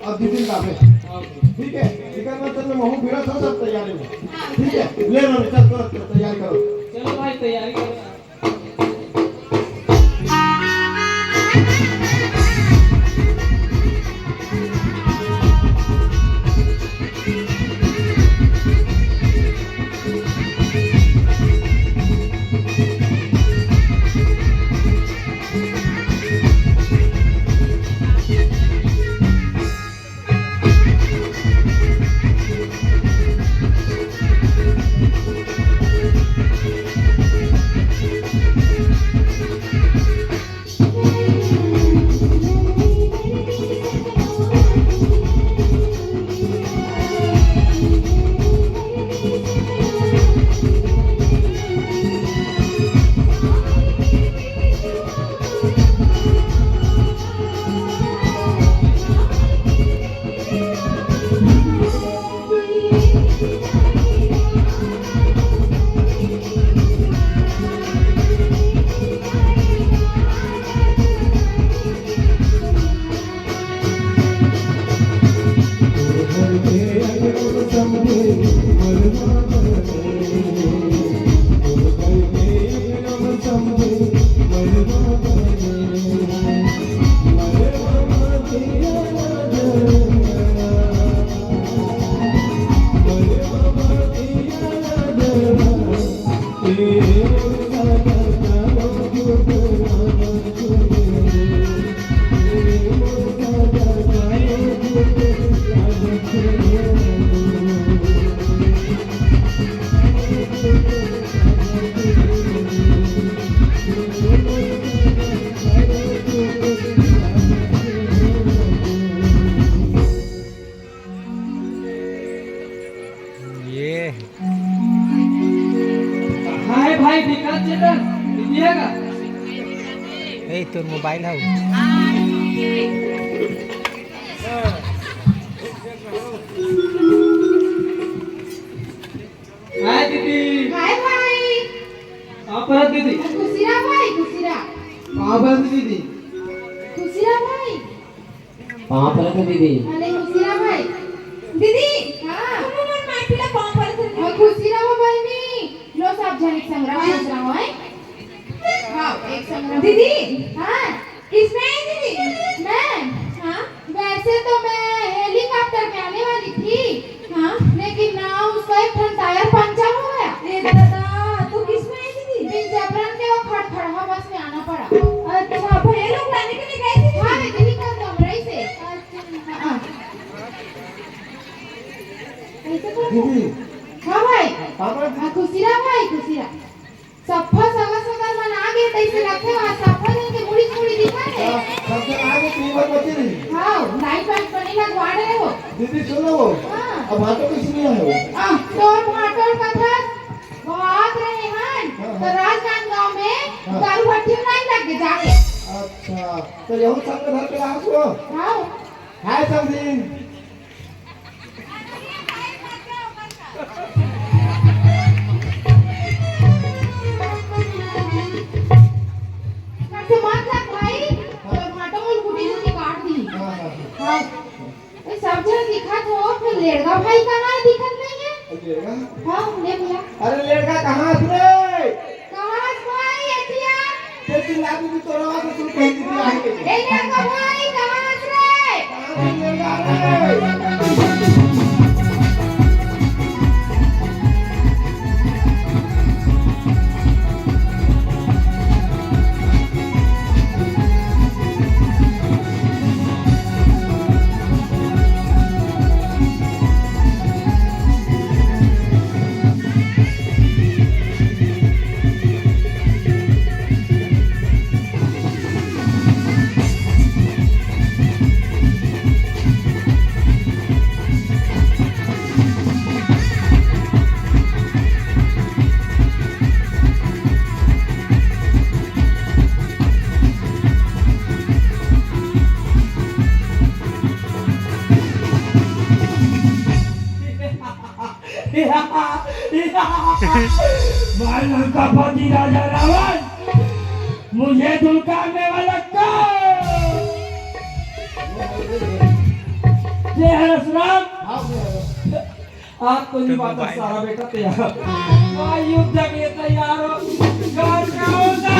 अब दीदी लावे। हाँ। ठीक है, इधर में चल, मैं महू बिरत हो सब तैयारी में। ठीक है, ले लो, चल, चल, तैयारी करो। चलो भाई, तैयारी करो। ये। हाय भाई, विकास चेतन, दीदी है का? ए, तोर मोबाइल हौ। हाय दीदी। हाय भाई। पाँव परत दीदी। खुशी रह भाई, खुशी रह। पाँव परत दीदी। खुशी रह भाई। पाँव परत हँव दीदी। अरे खुशी रह भाई। दीदी, हाँ। तुम मन माटी ला पाँव परत हँव। हाँ, खुशी रहो बहिनी। लो सब झन एक संग रहो, खुश रहो, हैं? हाँ, एक संग रहो। दीदी। हाँ। किसमें आई दीदी? मैं? हाँ। वैसे तो मैं helicopter में आने वाली थी। हाँ। लेकिन ना, उसका एक ठन tyre puncture हो गया। ए दादा, तो किसमें आई दीदी? बिन जबरन के वो खड़खड़हा बस में आना पड़ा। अच्छा, भैया लोग लाने के लिए गए थे दीदी? हाँ, वे दिल्ली का कमरा ही से। अच्छा। हाँ। कैसे बोल रहे? दीदी। हाँ भाई। पापा। हाँ, खुशी रहा भाई, खुशी रहा। सफा सगा सगा मन आ गए, तैसे लगथे वहाँ सफा जन के मुड़ी मुड़ी दिखा है। हाँ, सब जन आ गए, तीन बार बची रही। हाँ, light वाइट बने लगवा रहे हो। दीदी सुनो वो। हाँ। अब भाटो किसी नहीं आए हो। हाँ, तो भाटो का था, वो आत रहे हैं, हाँ, तो हाँ। राजनांदगांव में हाँ। दारू भट्टी में लाइन लग गए जाके। अच्छा, तो यहू सब के घर पे रहा हो? हाँ। हाय समझीन। से मत लग भाई, तोर भाटो मोर गुटी गुटी काट दी। हाँ, हाँ, हाँ। हाँ। ए, सब जन दिखत हो। भाई कहाँ है, दिखत नहीं है। लेड़गा? हाँ, ले भैया। अरे लेड़गा कहाँ है रे? कहाँ है भाई, एतिया? ते चिल्ला दी तो तोरा आवाज सुन के दीदी आ गई। ए लेड़गा भाई, कहाँ है रे? कहाँ है लेड़गा रे? भाई लंकापति राजा रावण, मुझे धुलकारने वाला कौन? जय हरस राम। आप तो नहीं बात सारा बेटा तैयार। भाई युद्ध के लिए तैयार हो। गाजा होगा।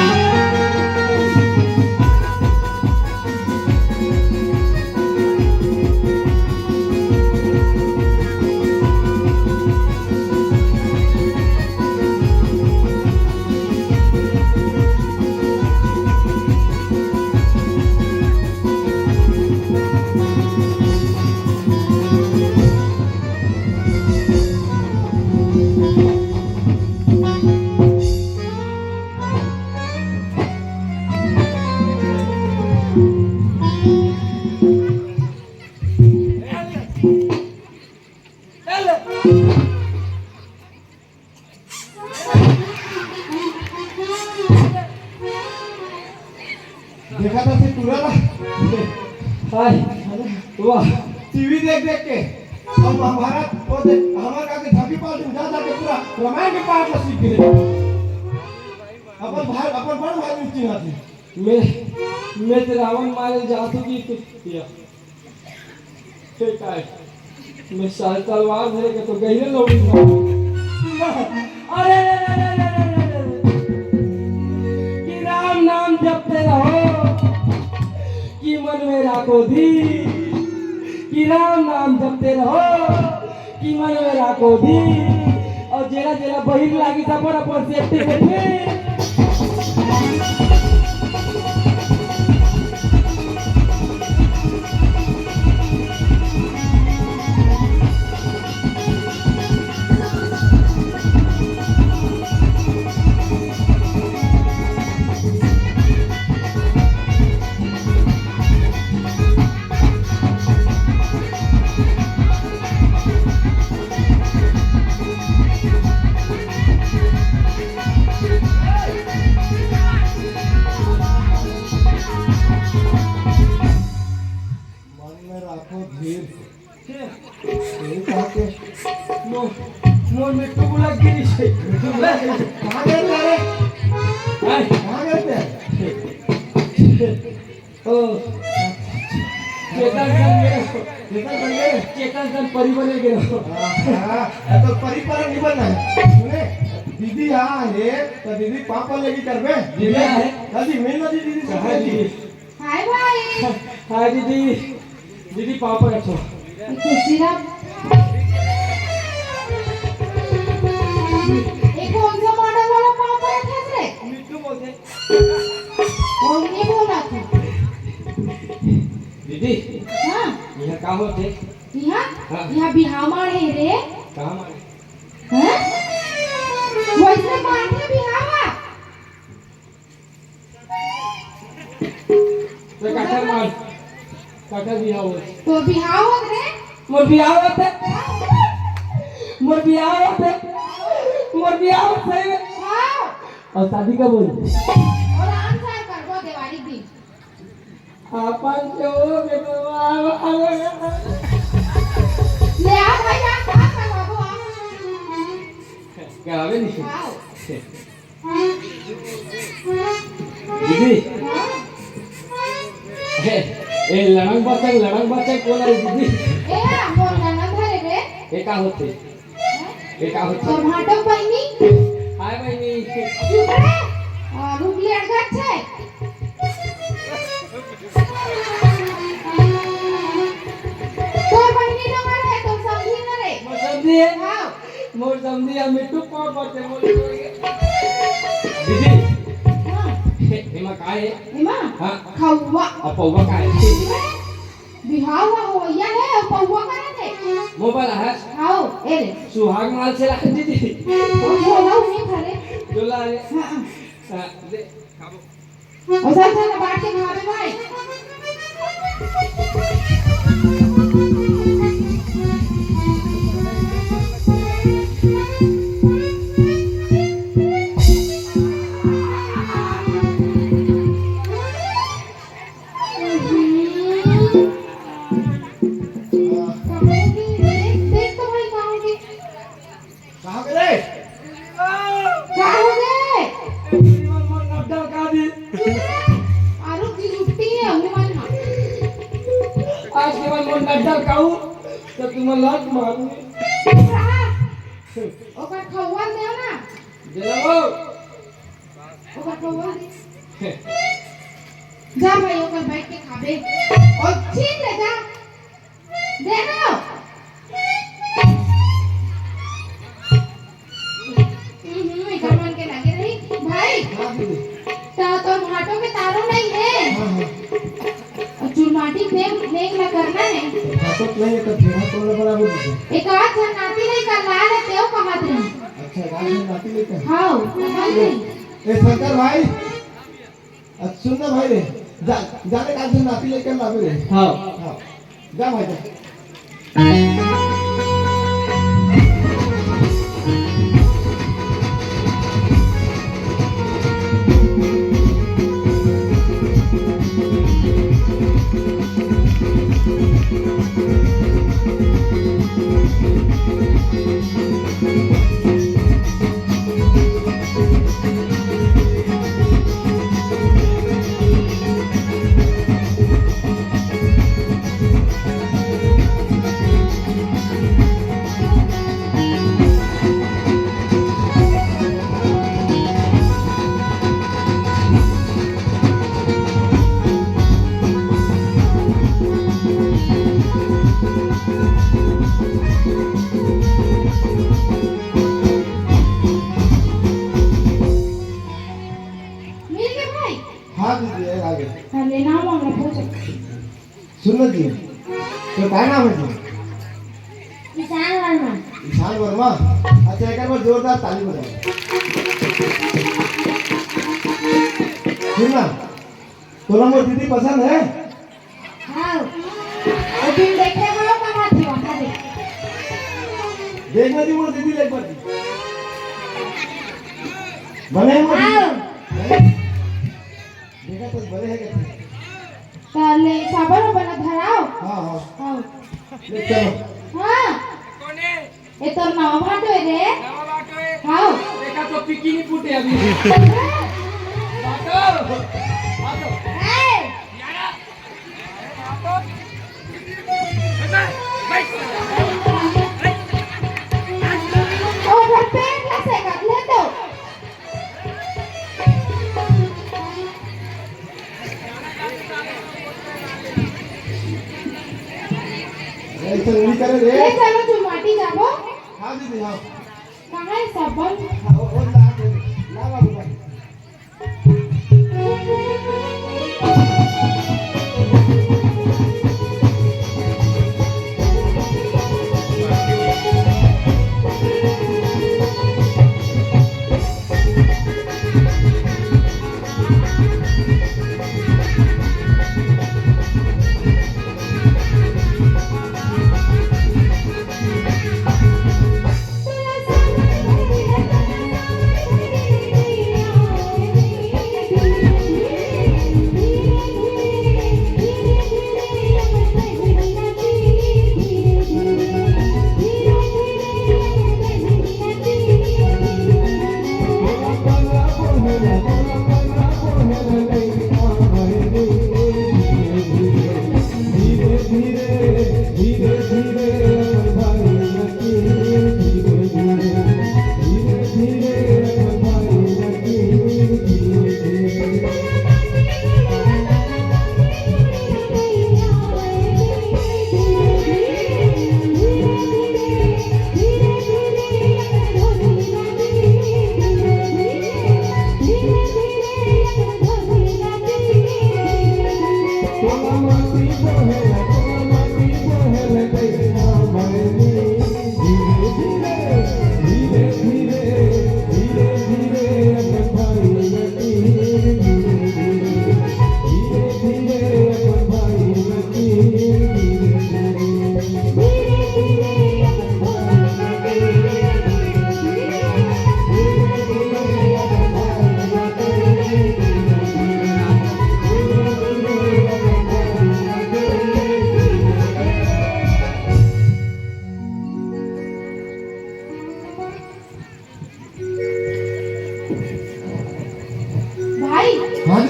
देखा था से पूरा ला। हाय। वाह। टीवी देख देख के। और महाभारत वो देख, हमार का के झांकी पाल तुम जा जाके पूरा रामायण के पाठ ला सीख गए। अपन भाई, अपन बड़ भाई नहीं चिन्हा थे। मैं, मैं तो रावण मारे जातू की तू किया। हे काय? मैं साल तलवार धरे के तो गहिरे लौड़ी था। अरे, अरे, अरे, अरे, अरे, अरे, अरे। कि राम नाम जपते रहो, कि मन में राखो धीर, कि राम नाम जपते रहो, कि मन में राखो धीर। और जेला जेला बहिर लागी, सब अपन अपन सेफ्टी के ठीक। मन में राखो धीर। यही कहा के मोर, मोर मिट्टू बुला गिरी से। मिट्टू बुला गिरी से। कहाँ गए थे रे? हैं? कहाँ गए थे? ओ, चेतन संग गए। चेतन संग गए? चेतन संग परी बने गए। हाँ, हाँ, तो परी पर नहीं बनना है। सुने, दीदी यहाँ है, तो दीदी पापा लेके कर बे। दीदी है। जल्दी मिल लो दीदी से। हाँ, दीदी। हाय भाई। हाय दीदी। दीदी, पाँव पर रखो। तुलसीराम। ये कौन सा मॉडल वाला पाँव पर रखे रे? मिट्टू बोलते। कौन ये बोला तू? दीदी। हाँ। यहाँ का होते? यहाँ? हाँ। यहाँ बिहाव माड़े रे। कहाँ माड़े? हैं? वैसे माड़े बिहाव। तो काकर मार, काकर बिहाव होत। तो बिहाव होत रे? मोर बिहाव होत हे। मोर बिहाव होत हे। मोर बिहाव होत हे। हाँ। और शादी कब होई? और आन साल करबो देवारी दिन। अपन जो बेटवा। ले आ भाई, आ, आ करवाबो, आ। करावे नहीं। हाँ। दीदी। हाँ। ए, ए, लड़ंग बचंग, लड़ंग बचंग कोन हे दीदी? ए, मोर ननद हरे रे। ए, ए का होथे? ए का होथे? तोर भांटो बहिनी। हाय बहिनी। चुप रे। आ, रुक ले, अड़गत छे। तोर बहिनी नंबर हे, तोर समधी न रे। मोर समधी हे? हाँ। मोर समधी हे, मिट्टू पाँव पड़थे, मोर। दीदी। हाँ। हे, एमा का हे? एमा? हाँ। खउवा। अउ पउवा का हे? बिहाव ह होवइया हे, अउ पउवा करत हे। मोबाइल आहस? आओ, ए ले। सुहाग माल से ला दीदी। ओ, झोला उन्हीं भरे। झोला रे। हाँ, हाँ। हाँ, दे, खाबो। ओ, सब झन बांट के खाबे भाई। कहाँ के रे? का हो गे? ए, श्रीमान, मोर नड्डा का दी। आरुग जी छुट्टी हे, हूँ मन। आज के बाद मोर नड्डा काऊ, तो तुम लात मारू। ओकर खौवा देव ना। दे दो। ओकर खौवा दे। जा भाई, ओकर बैठ के खाबे। और छीन ले जा। दे दो। हम्म, एकर मन के लगे रही। भाई, हाँ दीदी। तो तोर भांटो के तारो नहीं है। हाँ, हाँ। और चुलमाटी नेंग, नेंग ला करना है। भांटो नहीं है, तो घेरा तोड़ ले बराबर दीदी। एक आध झन नाती नहीं का लाल है, तेव कहात रही। अच्छा, एक आध झन नाती नहीं का? हाँ, समझ गई। ए शंकर भाई, अच्छा, सुन ना भाई रे, जा, जाने का आज नाती लेकर ना रे। हाँ। हाँ, जा भाई जा। मिल गए भाई? हाँ दीदी, ये आ गए। हाँ, लेना हो, हम लोग पूछ। सुन ना जी, तो का नाम है जी? ईशान वर्मा। ईशान वर्मा? अच्छा, एक बार जोरदार ताली बजाओ। सुन ना, तोला मोर दीदी पसंद है? हाँ। वो दिन देखे हो, कहाँ थी, वहाँ देख। देखना जी, मोर दीदी ले एक बार। बने हैं मोर दीदी? हाँ। देखा तो बने हैं क्या? ताले साबर बना धराओ। हाँ, हाँ। हाँ। ले चलो। हाँ। ए तोर नवा भांटो हे रे। नवा भांटो हे। हाँ। देखा तो पिकी नहीं फूटे अभी। भांटो। भांटो। ए। ओ, भर पेट ला से कर ले तो। ऐसे नहीं करे रे। ले चलो, चुलमाटी जाबो। हाँ दीदी, हाँ। कहाँ है साबुन? हाँ, वो, वो ला दे। ला बाबू, ला।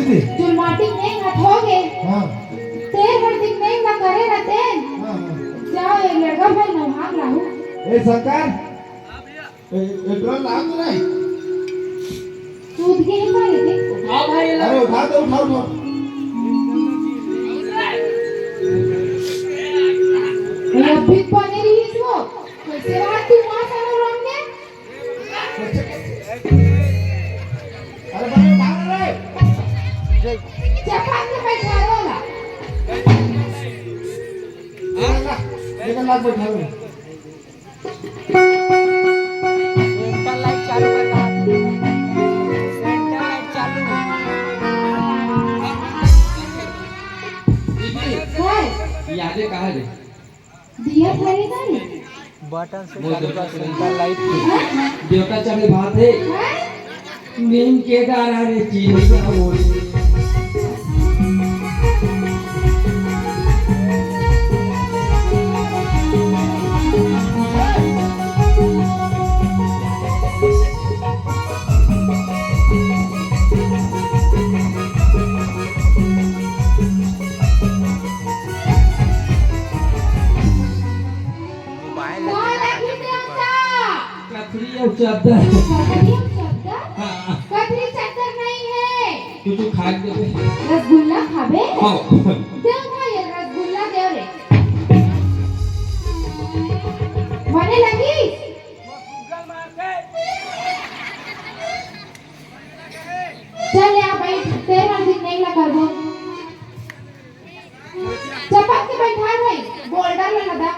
चुलमाटी नेंग हथ हो गे। हाँ। तेर हर दिन नेंग ला करे रतेन। हाँ, हाँ। जाओ, ए लड़का भाई नहान लाहू। ए शंकर, ए, ए ड्रम लाग तो नहीं? सूत के ही पड़े थे। उठाओ भाई, ये अरे उठा दो, उठाओ, उठाओ। ये अभी पानी रही इसको। कैसे बात तू मां साला राम ने? अरे बड़े उठा रे। चपाक के बैठा रो ला। एक लाख, एक लाख बैठा रो। सेंटर लाइट चालू कर रहा है। सेंटर लाइट चालू। दीदी, काय? यादें कहाँ रे? दिया थारे का रे? बटन से वो चालू कर देवता सेंटर लाइट। हाँ? देवता चढ़े भात है। हाँ? नीम के डारा रे चिड़िया बोले। मोबाइल कौन आखिर देवता? कथरी अउ चद्दर। कथरी अउ चद्दर? हाँ। कथरी चद्दर नहीं है। तू तो खा के दे। रसगुल्ला खाबे? हाँ। देव भाई, रसगुल्ला देव रे। बने लगी? चल या भाई, तेरा दिन नहीं लगा वो। चपक के बैठा भाई, बोल्डर में लगा।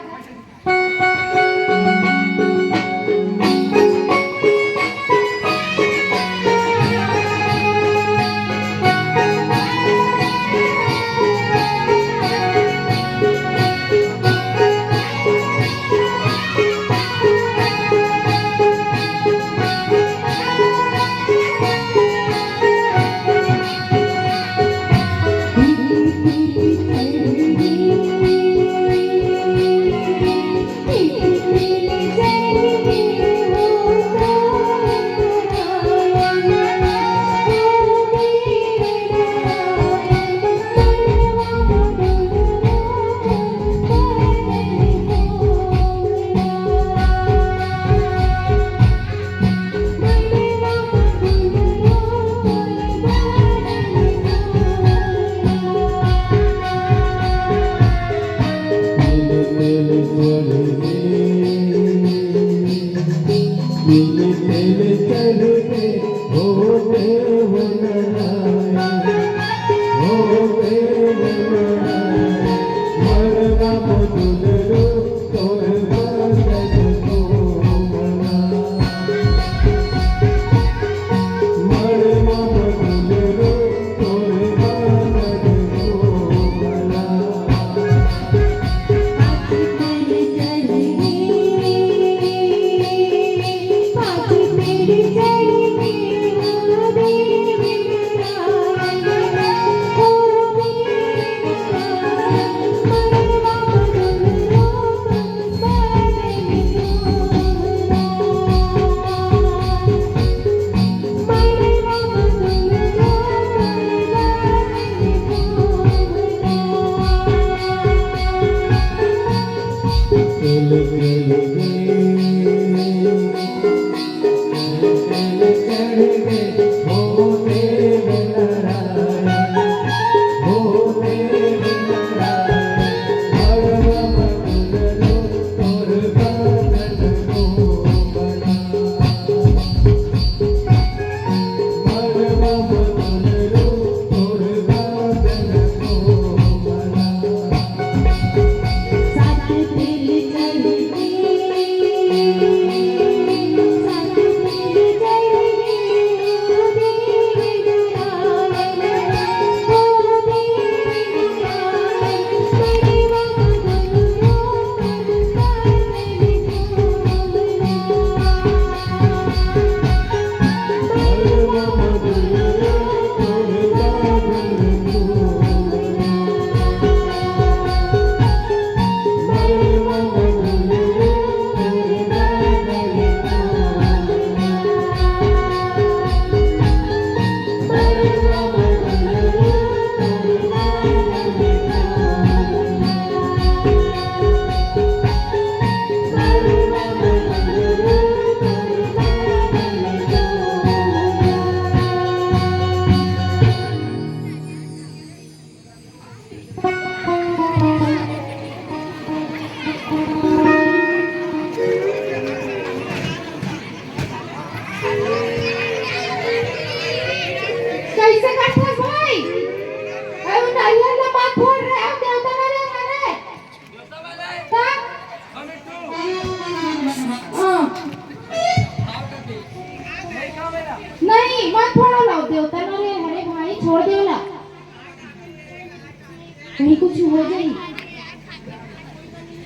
हो जाई।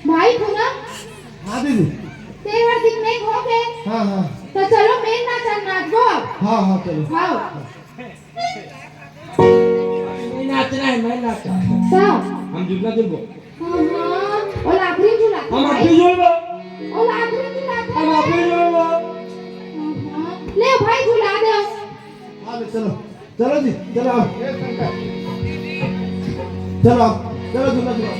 भाई पूनम, हाँ दीदी। तेरह दिन में हो गए। हाँ, हाँ। तो चलो, मेर नाचा नाचबो। हाँ, हाँ, चलो। हाँ। नहीं नाचना है, मैं नाचा। तो? हम झूलना झूलबो। हाँ, हाँ। और आखिरी झूला। हम भाई। आखिरी झूलबो। और आखिरी झूला। हम आखिरी झूलबो। हाँ, हाँ। ले भाई, झूला दे। हाँ, ले चलो। चलो जी, चलो आप। चलो आप, चलो, चलो, चलो।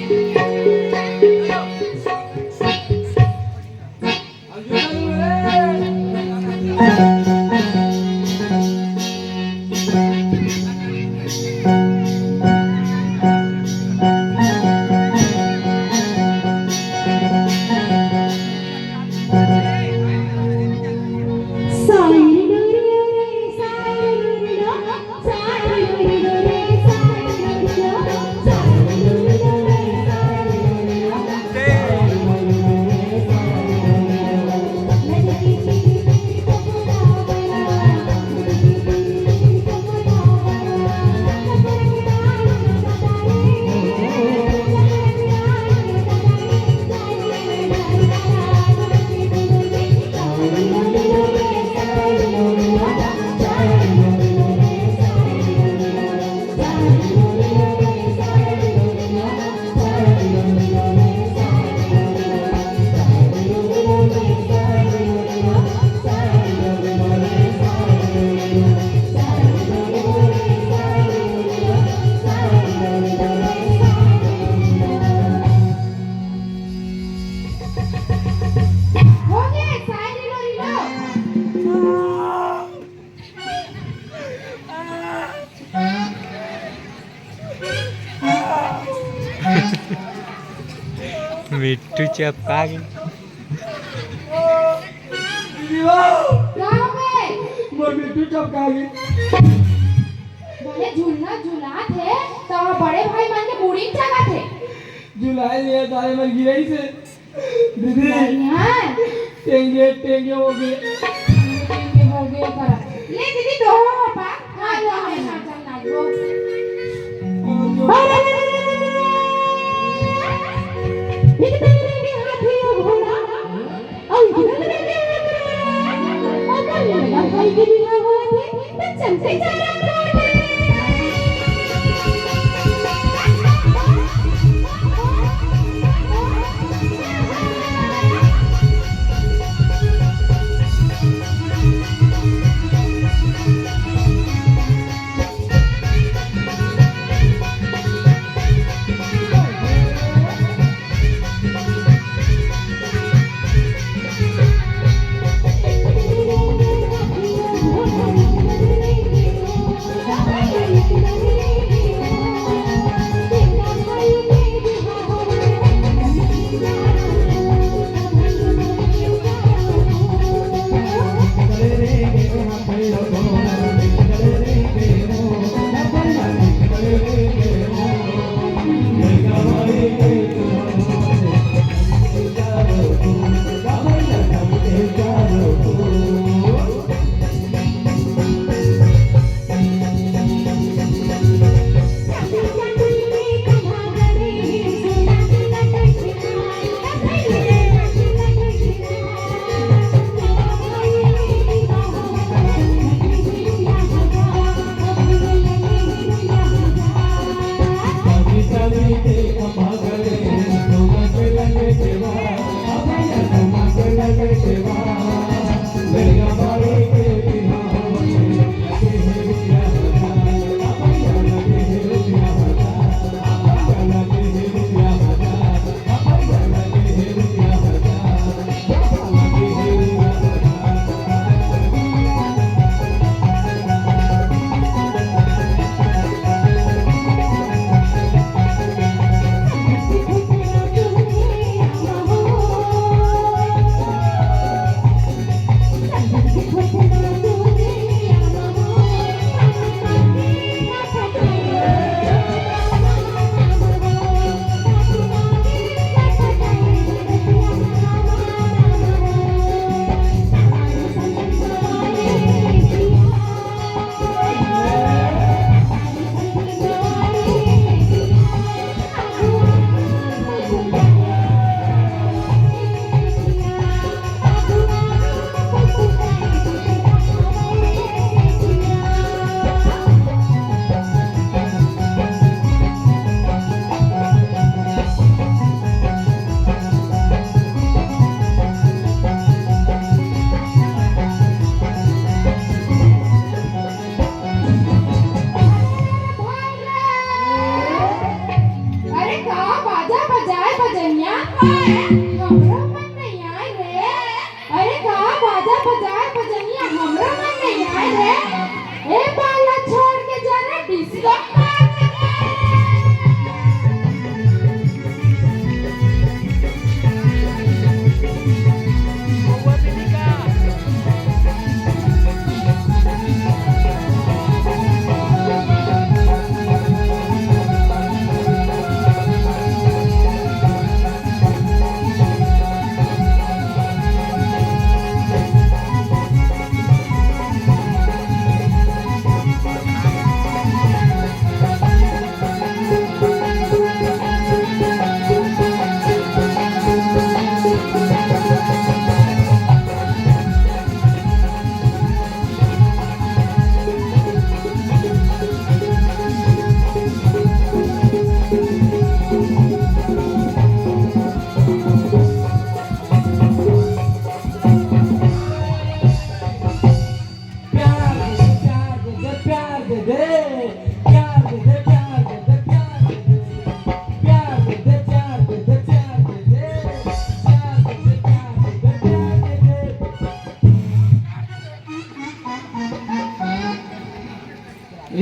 मिट्ठू चपका गे। दीदी हो। का हो गे? मोर मिट्ठू चपका गे। बने झूलना झूलात हे, त बड़े भाई मन के मुड़ी म चघत हे। झुलाए ले तारे मन गिरई से। दीदी। बढ़िया। टेंगे, टेंगे हो गे। टेंगे हो गे करा। ले दीदी, तो हो पा। हाँ, हाँ, हाँ, हाँ, चल, नाच लो। अरे, अरे, अरे, अरे, अरे। एक तो टेंगे हाथी और घोड़ा। अउ इधर के ओकर लड़का भाई के बिहाव होवत हे, त चलते चारा कोठे। बाजा बजाए बजनिया हमरा मन नइ आए रे। ए पाला छोड़ के जरा डिस्को मार दे। प्यार दे दे, प्यार दे दे, प्यार दे दे, प्यार दे दे, प्यार दे दे, प्यार दे दे, प्यार दे दे, प्यार दे दे, प्यार दे दे, प्यार दे दे, प्यार दे दे।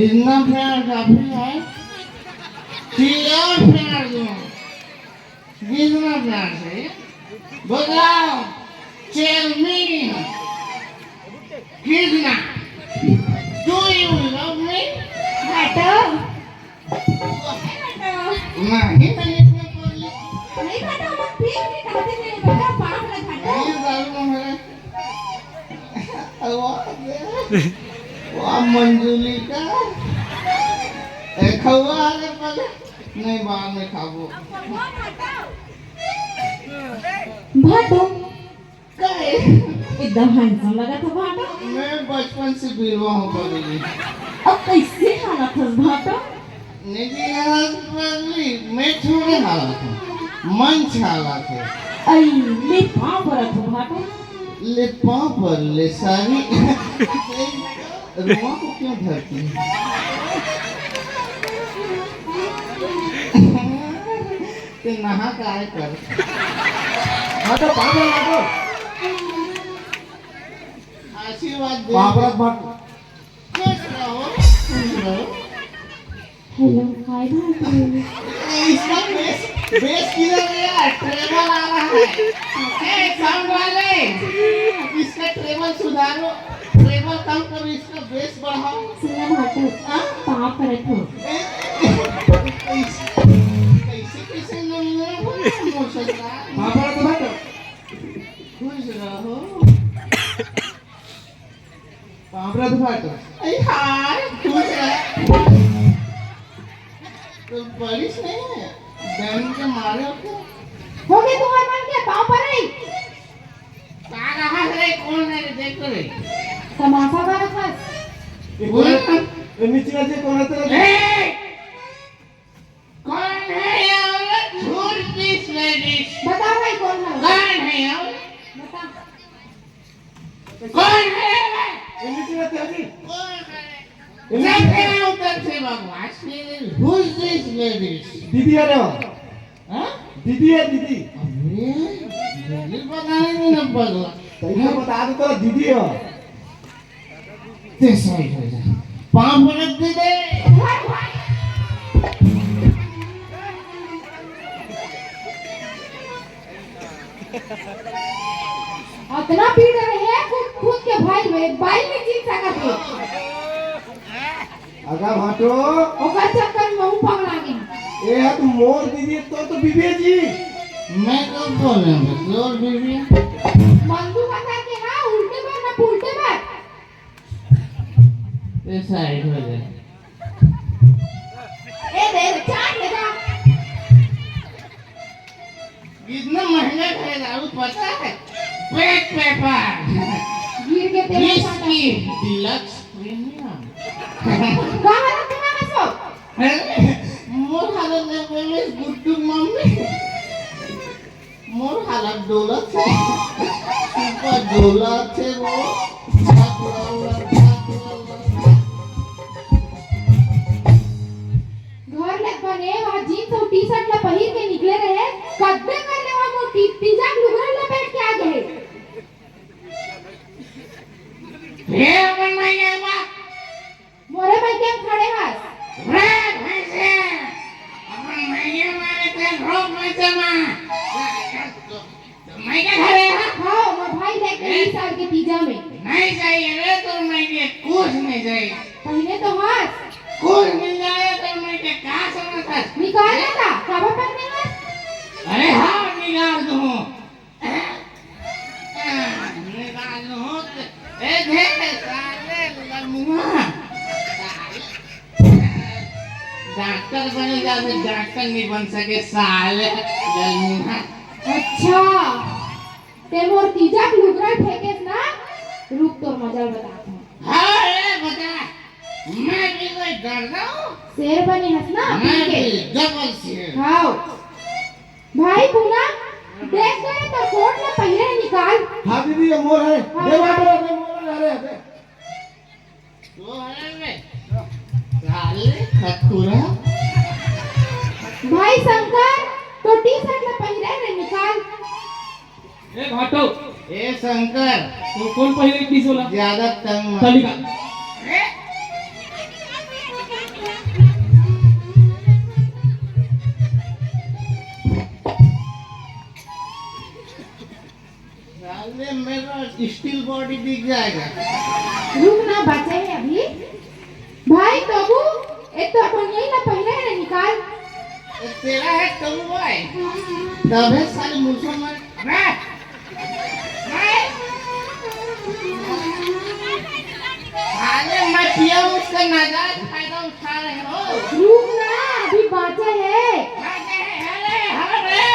इतना प्यार काफी है? चिल्ला प्यार दो। कितना प्यार से? बताओ, tell me, कितना? Do you love me? हटो। नहीं, नहीं, इतना बोल ली। नहीं हटो, मत पी, नहीं खाते नहीं, बेटा, पाप लग हटो। नहीं, दारू ना मेरे। वाह, वाह, मंजुलिका। ए, खवा रे पहले। नहीं, बाद में खाबो। भाटो। काहे? एकदम handsome लगत हो भाटो। मैं बचपन से बिलवा हूँ पगली। अब कैसे हालत है भाटो? निधि हालत पगली, मैं थोड़े हालत हूँ, मंच हालत है। आई, ले पाँव परत हो भाटो। ले पाँव पर ले सारी। रुआ को क्यों धरती है? ते नहा काय कर? हाँ तो पाँव पर लागो। आशीर्वाद दे। पाँव परत मत। खुश रहो, खुश रहो। हेलो, हाय भाटो। इसका बेस, बेस किधर गया? ट्रेबल आ रहा है। ए, साउंड वाले, इसका ट्रेबल सुधारो, ट्रेबल कम करो, इसका बेस बढ़ाओ। सुना भाटो, हाँ? पाँव परत हो। ए, कैसे, कैसे, कैसे लोग हैं? इमोशनल। पाँव परत हो भाटो। खुश रहो। पाँव परत हो भाटो। अरे हाय, खुश रह। तो बारिश नहीं है, गर्मी के मारे होते। हो गए तुम्हारे मन के पाँव पर नहीं। का रहा है, कौन है, देख तो रे। तमाशा का रखा। ये कौन है? ये नीचे वाले कौन है तेरा? ए! कौन है ये औरत? Who is this lady? बता भाई, कौन है? कौन है ये औरत? बता। कौन है ये? कौन है? जब मेरा उत्तर से बकवास नहीं, who is this lady? दीदी आ रहे हो? हाँ? दीदी है, दीदी। अबे, दीदी पता नहीं ना पगला। तो इतना बता दो, तो दीदी हो। ते सही हो जा। पाँव परत दे दे। अतना पीड़ रहे है, खुद, खुद के भाई में, भाई में जीत सकत है। अगा भाटो। ओकर चक्कर में महू पगला गे। ए, हा तो मोर दीदी तो, तो बीबी जी। मैं तो बोले बस, और बीबी। मंदू बता के ना, उल्टे बार ना पुल्टे बार। ए, साइड हो जा। ए, दे, चाट लगा। इतना महंगा है दारू, पता है? Black pepper। गिर के तेरा Whisky deluxe premium। कहाँ है तुम्हारा सब? अरे, मोर हालत ले बोले गुड्डू मम्मी। मोर हालत डोलत हे। ऊपर डोलत हे वो। घर ले बने वह जींस अउ टी-शर्ट ला पहिर के निकले रहे, कद्दे कर ले वह मोर टी-, तीजा के लुगरा ला पहन के आ गए। हे अपन माई के बा। मोरे माई के खड़े हस। रे भैंसे, अपन माई के मारे ते रो भैंसे मा। तो माई के घरे हा? हाँ, मोर भाई लेके ए? बीस साल के तीजा में। नहीं चाहिए रे, तोर माई के कुछ नहीं चाहिए। पहले तो हंस। कुछ मिल जाए तोर माई के, का समझ हस? निकाल ना का, काबर पहने हंस? अरे हाँ, निकाल दूँ। निकाल दूँ। ए, देख साले ललमुआ। डॉक्टर बने जाबे, डॉक्टर नहीं बन सके साले ललमुआ। अच्छा, ते मोर तीजा के लुगरा फेंकेस ना, रुक तोर मजा ल बतात हूँ। हाँ रे बता, मैं भी कोई डरदा हूँ? शेर बने हस ना, मैं पी के। भी डबल शेर। हाँ। भाई पूनम, देख तो रे, तोर कोट ला पहिरे हे, निकाल। हाँ दीदी, ये मोर है। हाँ। दे बाबा, दे मोर है, अरे, अरे। तो है बे। साले खतखुरा। भाई शंकर, तोर टी-शर्ट ला पहिरे हे रे, निकाल। ए भाटो। ए शंकर। तो कौन पहिरे टी-शर्ट ला? ज्यादा तंग मत। चल निकाल। साले मेरा स्टील बॉडी दिख जाएगा। रुक ना, बचे हे अभी। भाई तबू, ए तो अपन यही ना पहिरे हे, निकाल। ए, तेरा है तबू भाई। तबे साले मुसलमान। मैं, मैं, साले मैं पिया हूँ, उसका नाजायज फायदा उठा रहे हो। रुक ना, अभी बाँचे हे। बाँचे हे, अरे, अरे,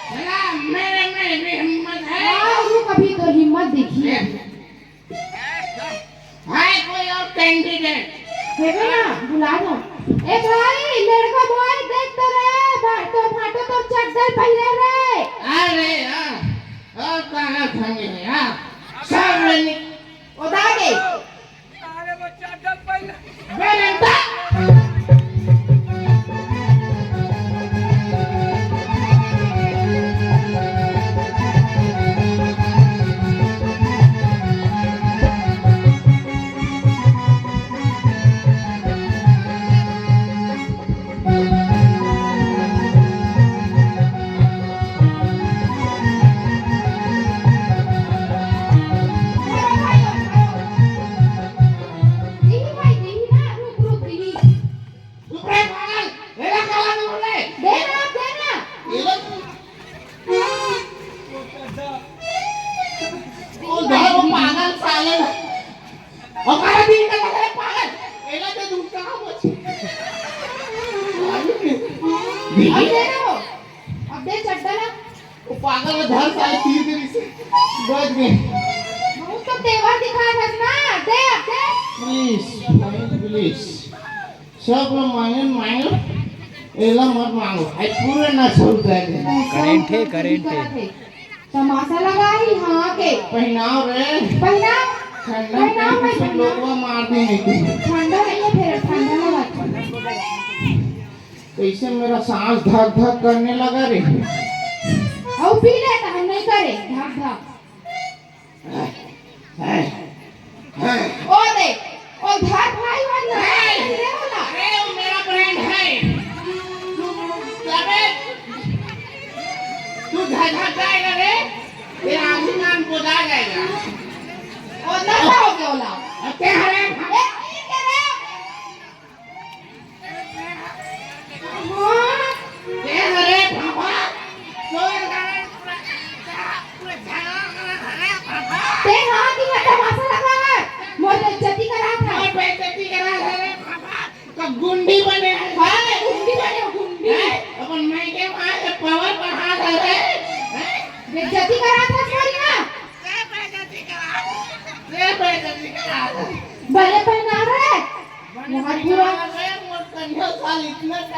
चला, मेरे में भी हिम्मत है। हाँ, रुक, अभी तो हिम्मत देखी। है कोई और कैंडिडेट? हेबे ना, बुला दो। ए भाई, लड़का बॉय, देख तो रे, बा-, तो फाटो तो चड्डल पहिरे रे। अरे यार, और कहाँ खंगे हैं यार? सब में नि-, उतार दे। अरे वो चड्डल पहिरे। बे लंटा। दिही भाई, दिही ना, रुक, रुक, दिही। चुप रहे पागल, मेरा काला नहीं बोल रहे। दे ना, दे ना। ये लो। वो धर वो पागल साले। और काला दिल का लग रहा है पागल। एला दे दूँ कहाँ बच। अब दे ना वो। अब दे चड्डा ना। वो पागल में धर साले तीर दे इसे। बच गए। बहुत तो तेवर दिखा था ना। दे, अब दे। Please, please. सब लोग मांगे, मांगो। एला मत मांगो। आई पूरे ना छोड़ दे। करंट है, करंट है। तमाशा लगा ही, हाँ के। पहनाओ रे। पहनाओ। ठंडा पहनाओ, पहन के मैं सब पहनाओ। लोगवा मार दी नहीं तो। ठंडा नहीं है फिर, ठंडा लगा। कैसे मेरा सांस धक धक करने लगा रे। और पी लेता हम नहीं करे, धक धक। ओ दे, ओ धर भाई, वो नहीं है। रे होला। अरे, वो मेरा ब्रांड है। तू, अबे, तू झझक जाएगा रे, तेरा आशीर्वाद को जा जाएगा। ओ नशा हो गया होला। अब क्या है रे? ए, पी के रे। ते हाँ कि मैं तमाशा लगा है, मोर बेइज्जती करा था। मोर बेइज्जती करा था रे बाबा, तो गुंडी बने है। हाँ, गुंडी बने, गुंडी। हैं? अपन माई के माँ के पावर बढ़ा था रे। हैं? बेइज्जती करा था सारी ना। रे बेइज्जती करा था। रे बेइज्जती करा था। बड़े पहना रहे। बड़े वहाँ पहना पूरा रहे, मोर कन्या साल इतना